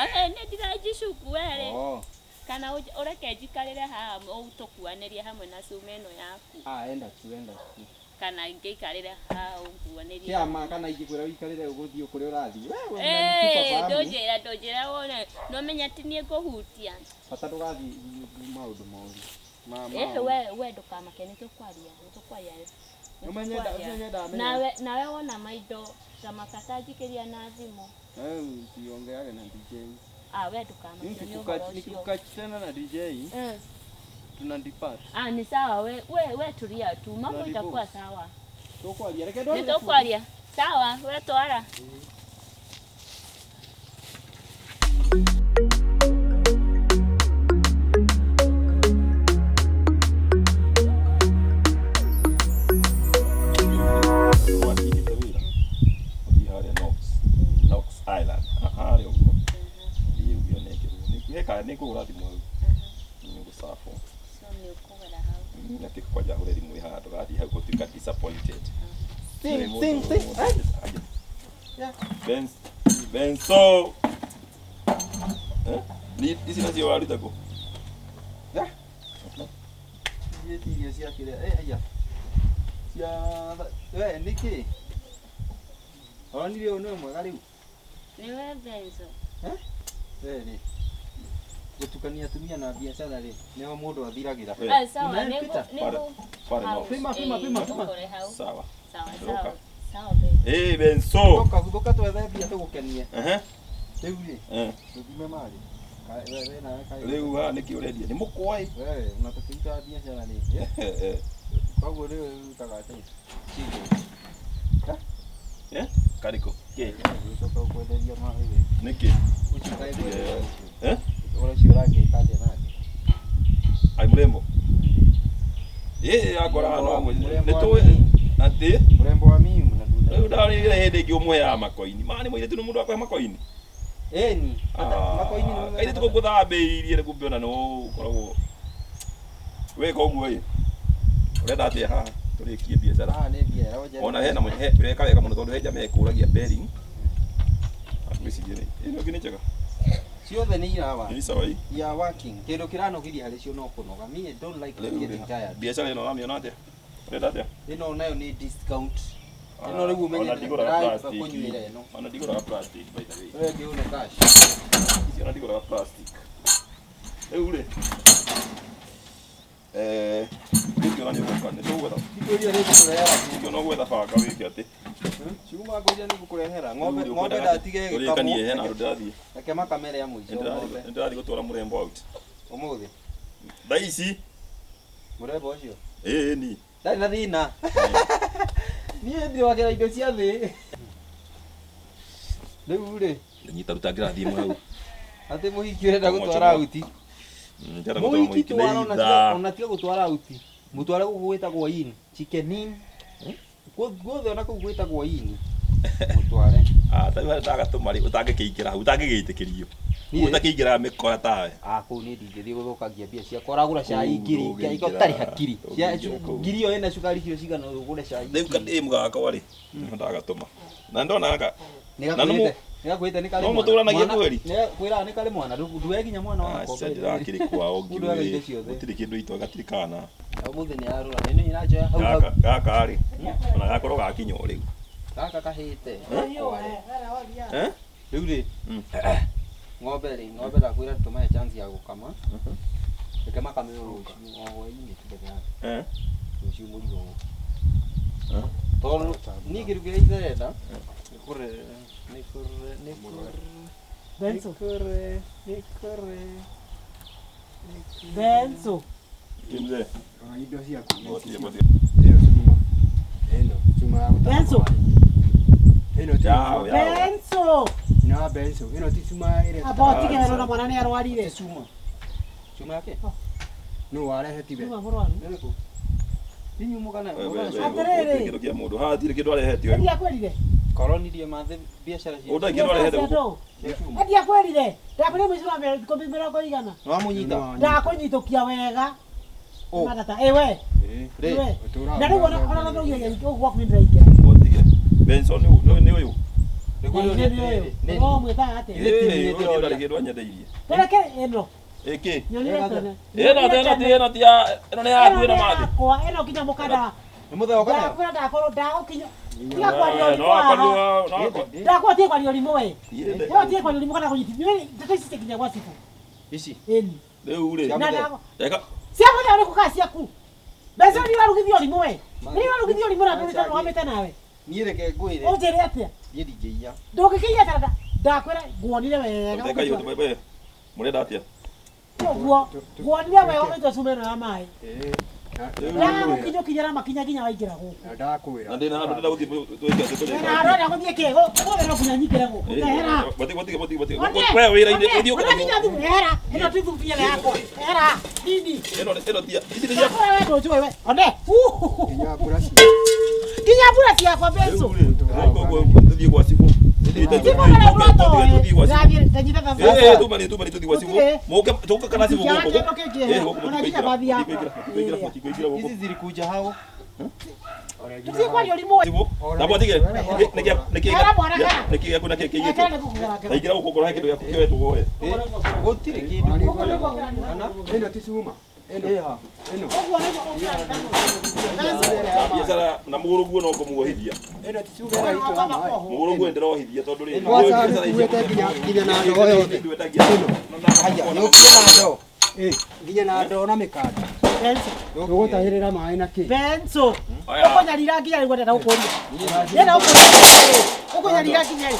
Ehe, nĩ ndĩrajicuku werĩ. Oh. Kana ũreke njikarĩre haha tũkuanĩrie hamwe na cuma ĩno yaku. Ah, enda tu, enda tu. Kana ngĩikarĩre haha ũnguanĩrie. Kĩama kana ingĩkwĩra ũikarĩre ũgũthiĩ kũrĩa ũrathiĩ. Wewe Eh, unanitupa fahamu. ndũnjĩra ndũnjĩra wone. No menya ti niĩ ngũhutia. Bata ndũgathiĩ maũndũ moru. Ma ma. Eh, we ndũkamake nĩ tũkwaria, nĩ tũkwaria. Nĩ Ũmenye nda- tũkwaria. ũmenye ndamenya. Nawe wona maindo ta makata njikĩria na thimũ. Wewe usiongeage na DJ. Ah, we ndũkamakio nĩ ũhoro ũcio. Nikikukachana na DJ Eh. tuna depart. Ah, ni sawa we tulia tu, mambo Tunadivorce. itakuwa sawa. Tukwaria reke Nĩ tũkwaria. Sawa, we twara. Watindĩte wĩra ũthiĩ harĩa Knox Knox Island harĩa ũguo thiĩ uge ũnengerwo nĩka nĩngũhũra thimũ hau nĩgũcabwo So nĩ ũkũgera hau. nake kwanja hũre thimũ ĩ haha ndũgathiĩ hau gũtuĩka disappointed. Sing, sing, sing. Yeah. Benso Eh? Ni ici nacio waruta kũ? Yeah. Ici ti irio cia kĩrĩa. Eh, aya. Cia we nĩkĩ? Onire ũyũ nĩwe mwega rĩu. Nĩwe Benzo. We rĩ. Gũtukania atumia na biacara rĩ, nĩho mũndũ athiragĩra. We. Ah, sawa, Unanipita? nĩngũ Pale hau. Knox. Pima, pima, Eh, pima, pima. ũkore hau. Sawa. Sawa, Roka. sawa. Sawa Benzo. Eh, Benso. Thũka thũka twethe mbia tũgũkenie. Ehe. Rĩu rĩ, Eh. tũthime marĩ. We nawe kaĩ. Rĩu haha nĩkĩ ũrendia? Nĩ mũkwa ĩ. Wewe unatũkĩruta biacara rĩ. Eh, eh. Koguo rĩu ũrutaga atĩa? Chicken. Eh? Karĩkũ? Kĩ? Ũgĩcoka ũkwenderia maĩ. Nĩkĩ? Ũcio kaĩ kwenderia ũcio. Eh? Ũhoro ũcio ũragĩka atĩa nake? Ai mũrembo. Ĩ akora haha no Mũrembo nĩ wa tũĩ mimi. atĩ Mũrembo wa mimi na ndunda. rĩu ndarĩire hĩndĩ ĩngĩ ũmũheaga makoini. Ma nĩ mũirĩtu nĩ mũndũ akũhe makoini. Ĩni. Makoini nĩ Kairĩtu kau ngũthambĩirie rĩ kumbe ona nĩ ũkoragwo wĩka ũguo ĩ. Ũrenda atĩa haha tũrĩkie biacara? Haha nĩ mbia ĩronjera. Ona hena weka wega mũno tondũ he jamaa ĩkũragia bearing. Ngwĩciria nĩ ĩno ĩngĩ nĩ njega. Ciothe nĩ irawa. Ĩ sawa ĩ. You are working. Kĩndũ kĩranogiria harĩ cio no kũnoga. Me I don't like Rĩu getting rĩ, tired. biacara ĩno ũramĩona atĩa? Ũrenda atĩa? Ĩno nayo nĩ discount. Ĩno rĩu ũmenye Ona ndigũraga ndĩraruta plastic. kũnyuĩra ĩno. Ona ndigũraga plastic by the way. Wewe ngĩũne cash. Ici ona ndigũraga plastic. Rĩu rĩ ngĩona nĩ ũgũka nĩ tũgwetha Ngũria nĩ ngũkũrehera. ngĩona ũgwetha banga wĩke atĩ Cuma ngũria nĩ ngũkũrehera. Ng'ombe Rĩu rĩ, ng'ombe ũkwendaga ndatige ĩgĩkamwo. tũrĩkanie hena handũ ndĩrathiĩ. Reke makamere ya mũico ng'ombe. Nĩ ndĩrathiĩ gũtwara mũrembo out. Ũmũthĩ. Thaa ici Mũrembo ũcio. ĩĩ ni Ndarĩ na thĩna. Niĩ ndĩwagĩra indo cia thĩ. Rĩu rĩ, nyita ruta ngĩrathiĩ hau. atĩ mũhiki ũrenda gũtwara auti. Ndĩrenda gũtwara Mũhiki mũhiki twara nĩ ona ithaa. ona tiga gũtwara auti. Mũtware gũkũ gwĩtagwo in. Chicken in. Guothe ona kũu gwĩtagwo in. Mũtware. Ah, ta rĩu harĩa ndagatũma rĩ ũtangĩkĩingĩra hau ũtangĩgĩtĩkĩrio. Niĩ? Ũtakĩingĩraga mĩkora tawe. Ah, kũu niĩ ndingĩthiĩ gũthũkangia mbia ciakwa. Ũragũra cai Kũu ngiri ndũngĩingĩra. ũtarĩ hakiri. Ndũngĩingĩra kũu. Ngiri ĩyo ĩna cukari kiro cigana ũgũre cai Rĩu ngiri. ndĩ mũgakwa rĩ nĩho ndagatũma. Na ndonaga Nĩ Na nĩ gakwĩrĩte. Nĩ gakwĩrĩte nĩ karĩ no mwana. mũtũranagia Mwana- kweri? Nĩ kwĩraga nĩ karĩ mwana. Nduwe nginya mwana wakwa. Aca ndĩrakĩrĩ kwao Mũndũ aga indo ngiũĩ ciothe. gũtirĩ kĩndũ itwa gatirĩ kana. Ũmũthĩ nĩ yarũra. Ĩno ĩranjoya hau hau. Gaka gaka rĩ ona gakorwo gakinya o rĩu. Gaka kahĩte. Eh? Rĩu rĩ. Ng'ombe rĩ, ng'ombe ndakwĩra tũmahe chance ya gũkama. Reke makame rũciũ o hwaĩ-inĩ tu mbere yake. Eh? Rũciũ mũrigo ũyũ. Eh? Tondũ niĩ kĩndũ kĩrĩa itarenda nĩ kũre nĩ kũre nĩ kũre Benzo. nĩ kũre nĩ kũre Benzo. Kĩ mzee? Rora indo ciaku. Motie motie. Ĩyo cuma. Ĩno cuma ya gũtaha Benzo. maĩ. Ĩno ti Yao, cuma. yao. Benzo. Ĩno ya benzo. Ĩno ti cuma ĩrĩa Amba ũtige wena na mwana nĩ arwarire. cuma cuma yake Nũ warehe tiwe. Nĩwe mũrwaru. nĩrĩkũ ti nyumu kana We, we, we, Atĩrĩrĩ. gũtirĩ kĩndũ kĩa mũndũ haha hatirĩ kĩndũ arehete ũyũ. Ndiakwĩrire. Koronirie mathe biacara cia. Ũndũ ingĩ ndwarehete gũkũ. Endia kwĩrire ndakwĩrire mũici wa mĩrongo mĩrongo igana Nĩwamũnyita? ndakũnyitũkia wega Ũ. matata ĩwe Rĩ. ĩwe Ũtũũraga na rĩu ona ona no ũguo gwaku nĩndĩraingĩra Ũtige. Benson nĩ ũyũ. Nĩguo Nĩ nĩ ũyũ nĩ- no mwĩtaga atĩa Ĩĩ, ũyũ ndarĩ kĩndũ anyendeirie. Tereke ĩno Ĩkĩ? nyonire tene Ĩno ĩno ti ĩno ti ya ĩno nĩ yaku ĩno mathi. yakwa ĩno nginya mũkanda Nĩ mũthee ũka nayo? ndakwĩra ndakorwo ndagũkinya tiga kwaria No ũrimũ haha akorirwo no akorirwo. ndakwa tiga kwaria ũrimũ we Thiĩte. we tiga kwaria ũrimũ kana kũnyitithio ndeto ici cikinya gwa cibũ Ici. ĩni Rĩu rĩ. Cia na mũthee. ndagwa Reka cia mũthee ũrĩkũ kana ciaku mbeca nĩ warugithio ũrimũ we nĩ warugithio ũrimũ na ndũrĩte rũgamĩte nawe Niĩ reke ngwĩre. ũnjĩre atĩa Niĩ ndingĩiya. ndũngĩkĩiya taranda ndakwĩra nguonire wega Reka iyo we. Mũrenda atĩa? ũguo nguonire wega ũgĩtua cuma ĩno ya maĩ Ĩĩ. ndagũkinyũkinya na makinya nginya waingĩra gũkũ Na ndakwĩra. Na ndĩna handũ ndĩrenda gũthiĩ twĩke na andũ arĩa gũthiĩ kĩ gũkũ no nginya nyingĩre gũkũ ehera Gũthiĩ gũthiĩ gũthiĩ gũthiĩ. We wĩra-inĩ ũthiĩ Ona nginya thimũ ehera ĩno ti thumbi ĩno yakwa ehera nini Ĩno ĩno ti ici nĩ cia ndakũra we ndũnjũĩ we one Nginya mbura cia. nginya mbura ciakwa mbeco Rĩu rĩ, tũthiĩ gwa cibũ. cibũ marĩa Tũthiĩ gwa cibũ. ũratoe ndanyita Eh, tuma ni tuma ni tũthiĩ gwa cibũ. Gũtirĩ. Mũke tũke kana cibũ Gũtirĩ gũkũ. kĩndũ kĩngĩ Eh, gũkũ ona nginya mũtikũingĩra. bathi yakwa Mũtikũingĩra, mũtikũingĩra gũkũ. Ici zilikuja hao. tũthiĩ kwaria ũrimũ we Cibũ. Na mwatige. Nĩkĩ nĩkĩ Era mwana kana. nĩkĩ gĩaku na kĩ kĩiyĩtwo. Ekera nĩ gũkũgera Taingĩra gũkũ ngorwo he kĩndũ gĩaku kĩoetwo woe. Gũtirĩ kĩndũ. Ĩno ti cuma. Ĩno. Ĩha. Ĩno. ũguo nĩguo ũkũgera Biacara na mũrũguo no ngũmuohithia. Ĩno ti cuma ĩno itũ ya maĩ. Mũrũguo ndĩrohithia tondũ rĩ. Kwanza nĩkuĩte nginya nginya na ndoo yothe. Haya, nĩũkire na ndoo. Ĩ, nginya na ndoo na mĩkanda. Benso Tũgũtahĩrĩra maĩ na kĩ? benso Oya. ũkũnyarira nginya rĩu ndenda gũkũria ndenda gũkũria ũkũnyarira nginya rĩ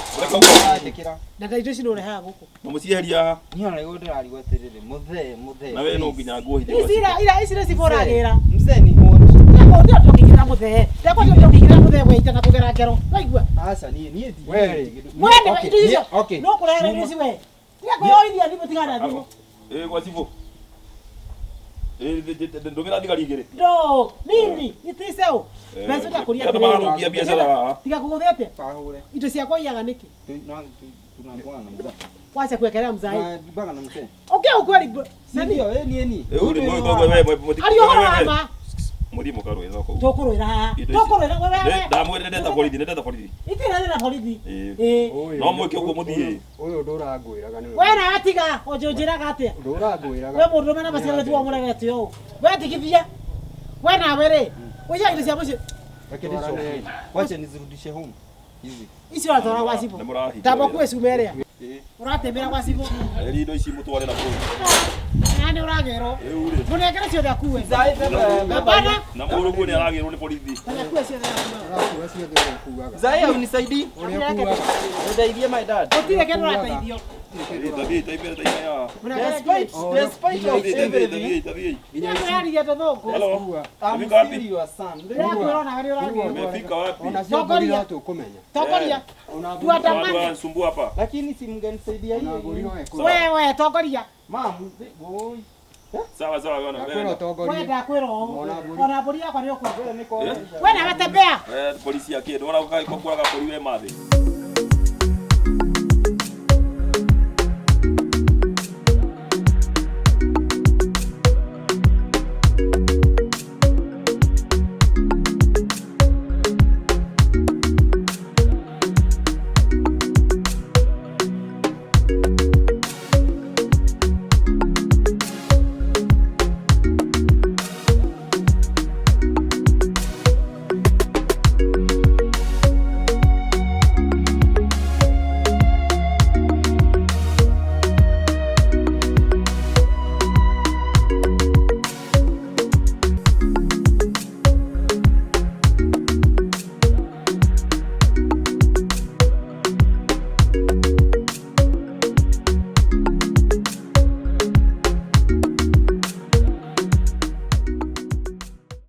Njĩkĩra. na indo ici nĩũrehaga gũkũ Na mũcieheria haha. Niĩ ona nĩguo ndĩrarigwo atĩrĩrĩ, mũthee, mũthee. Na we no nginya nguohithie. ici ira ira ici nĩ cibũragĩra Mzee ni mũndũ. ndakũria ndũngĩingĩra mũthee ndakũria ndũngĩingĩra mũthee weita na kũgera ngero waigua Aca, niĩ niĩ ndi. We rĩ. we nĩ Okay, indo icio okay. no kũrehera indo ici we tiga kwĩyoithia thimũ tigana na thimũ Eh, gwa cibũ. Eh, ndũmĩra thigari igĩrĩ. ndo nini iticeu mbeca ndakũria Andũ marathũkia biacara haha. tiga kũgũthĩa atĩa Kahũre. indo ciakwa iyaga nĩkĩ Tunakuwa na mzee. wacha kuwekelea mzai Tunakuwa na mzee. okay ukweli Si ndio, eh, ni ni. Rĩu rĩ, we we ari ũhoro wa ma Mũthiĩ mũkarũe thoko. tũkũrũĩra haha Indo ici. tũkũrũĩra we we Ndamwĩrire ndeta borithi, ndeta borithi. itira na borithi Ĩĩ. ĩĩ Ũyũ- No mwĩke ũguo mũthiĩ. Ũyũ ndũrangwĩraga nĩwe. we nawe tiga ũnjũnjĩraga atĩa Ndũrangwĩraga. we mũndũ ũrũme na maciaro tiwa mũrerete ũũ we tigithia we nawe rĩ ũiyaga indo cia mũciĩ Reke ndicokie. Wacha nizirudishe home. Hizi. icio ũratwara gwa cibũ Nĩ mũrahinga tamba wĩra. kuwe cuma ĩrĩa ũratembera gwa cibũ Eri indo ici mũtware na bũrũri. na nĩ ũragĩrwo Rĩu rĩ, mũnengere ciothe akue Mzee, beba. hapana na mũrũguo nĩ aragĩrwo nĩ borithi. tanya akue ciothe akue Ũrakua ciothe ũrĩa ũkuaga. Mzee, unisaidii. Ũrĩa ũkuaga. Nisaidie my dad. gũtirĩ kĩndũ ũrateithio Ĩĩ, tathiĩ, taimbe, taimbe haha. mũnengere Despite, despite of Tathiĩ, tathiĩ, everything, tathiĩ, tathiĩ. nginya yaririe tũthũngũ Hello. I'm Umefika wapi? still your son. ndĩrakwĩra onawe nĩ ũragĩrwo Umefika wapi? Ona cio mbũri no tũkũmenya. tongoria Ona mbũri- Watu tuandamane wanisumbua hapa. Lakini si mngenisaidia ona mbũri no hiyo. ĩkũre. wewe tongoria Mam, boy. Sawa sawa bwana. Ndakwĩra Wewe. ũtongorie. we ndakwĩra ũũ Ona mbũri. ona mbũri yakwa nĩ ũkwendia Wewe niko. we nawe tembea Eh, polisi yake ndio wala kwa kwa bori we mathi.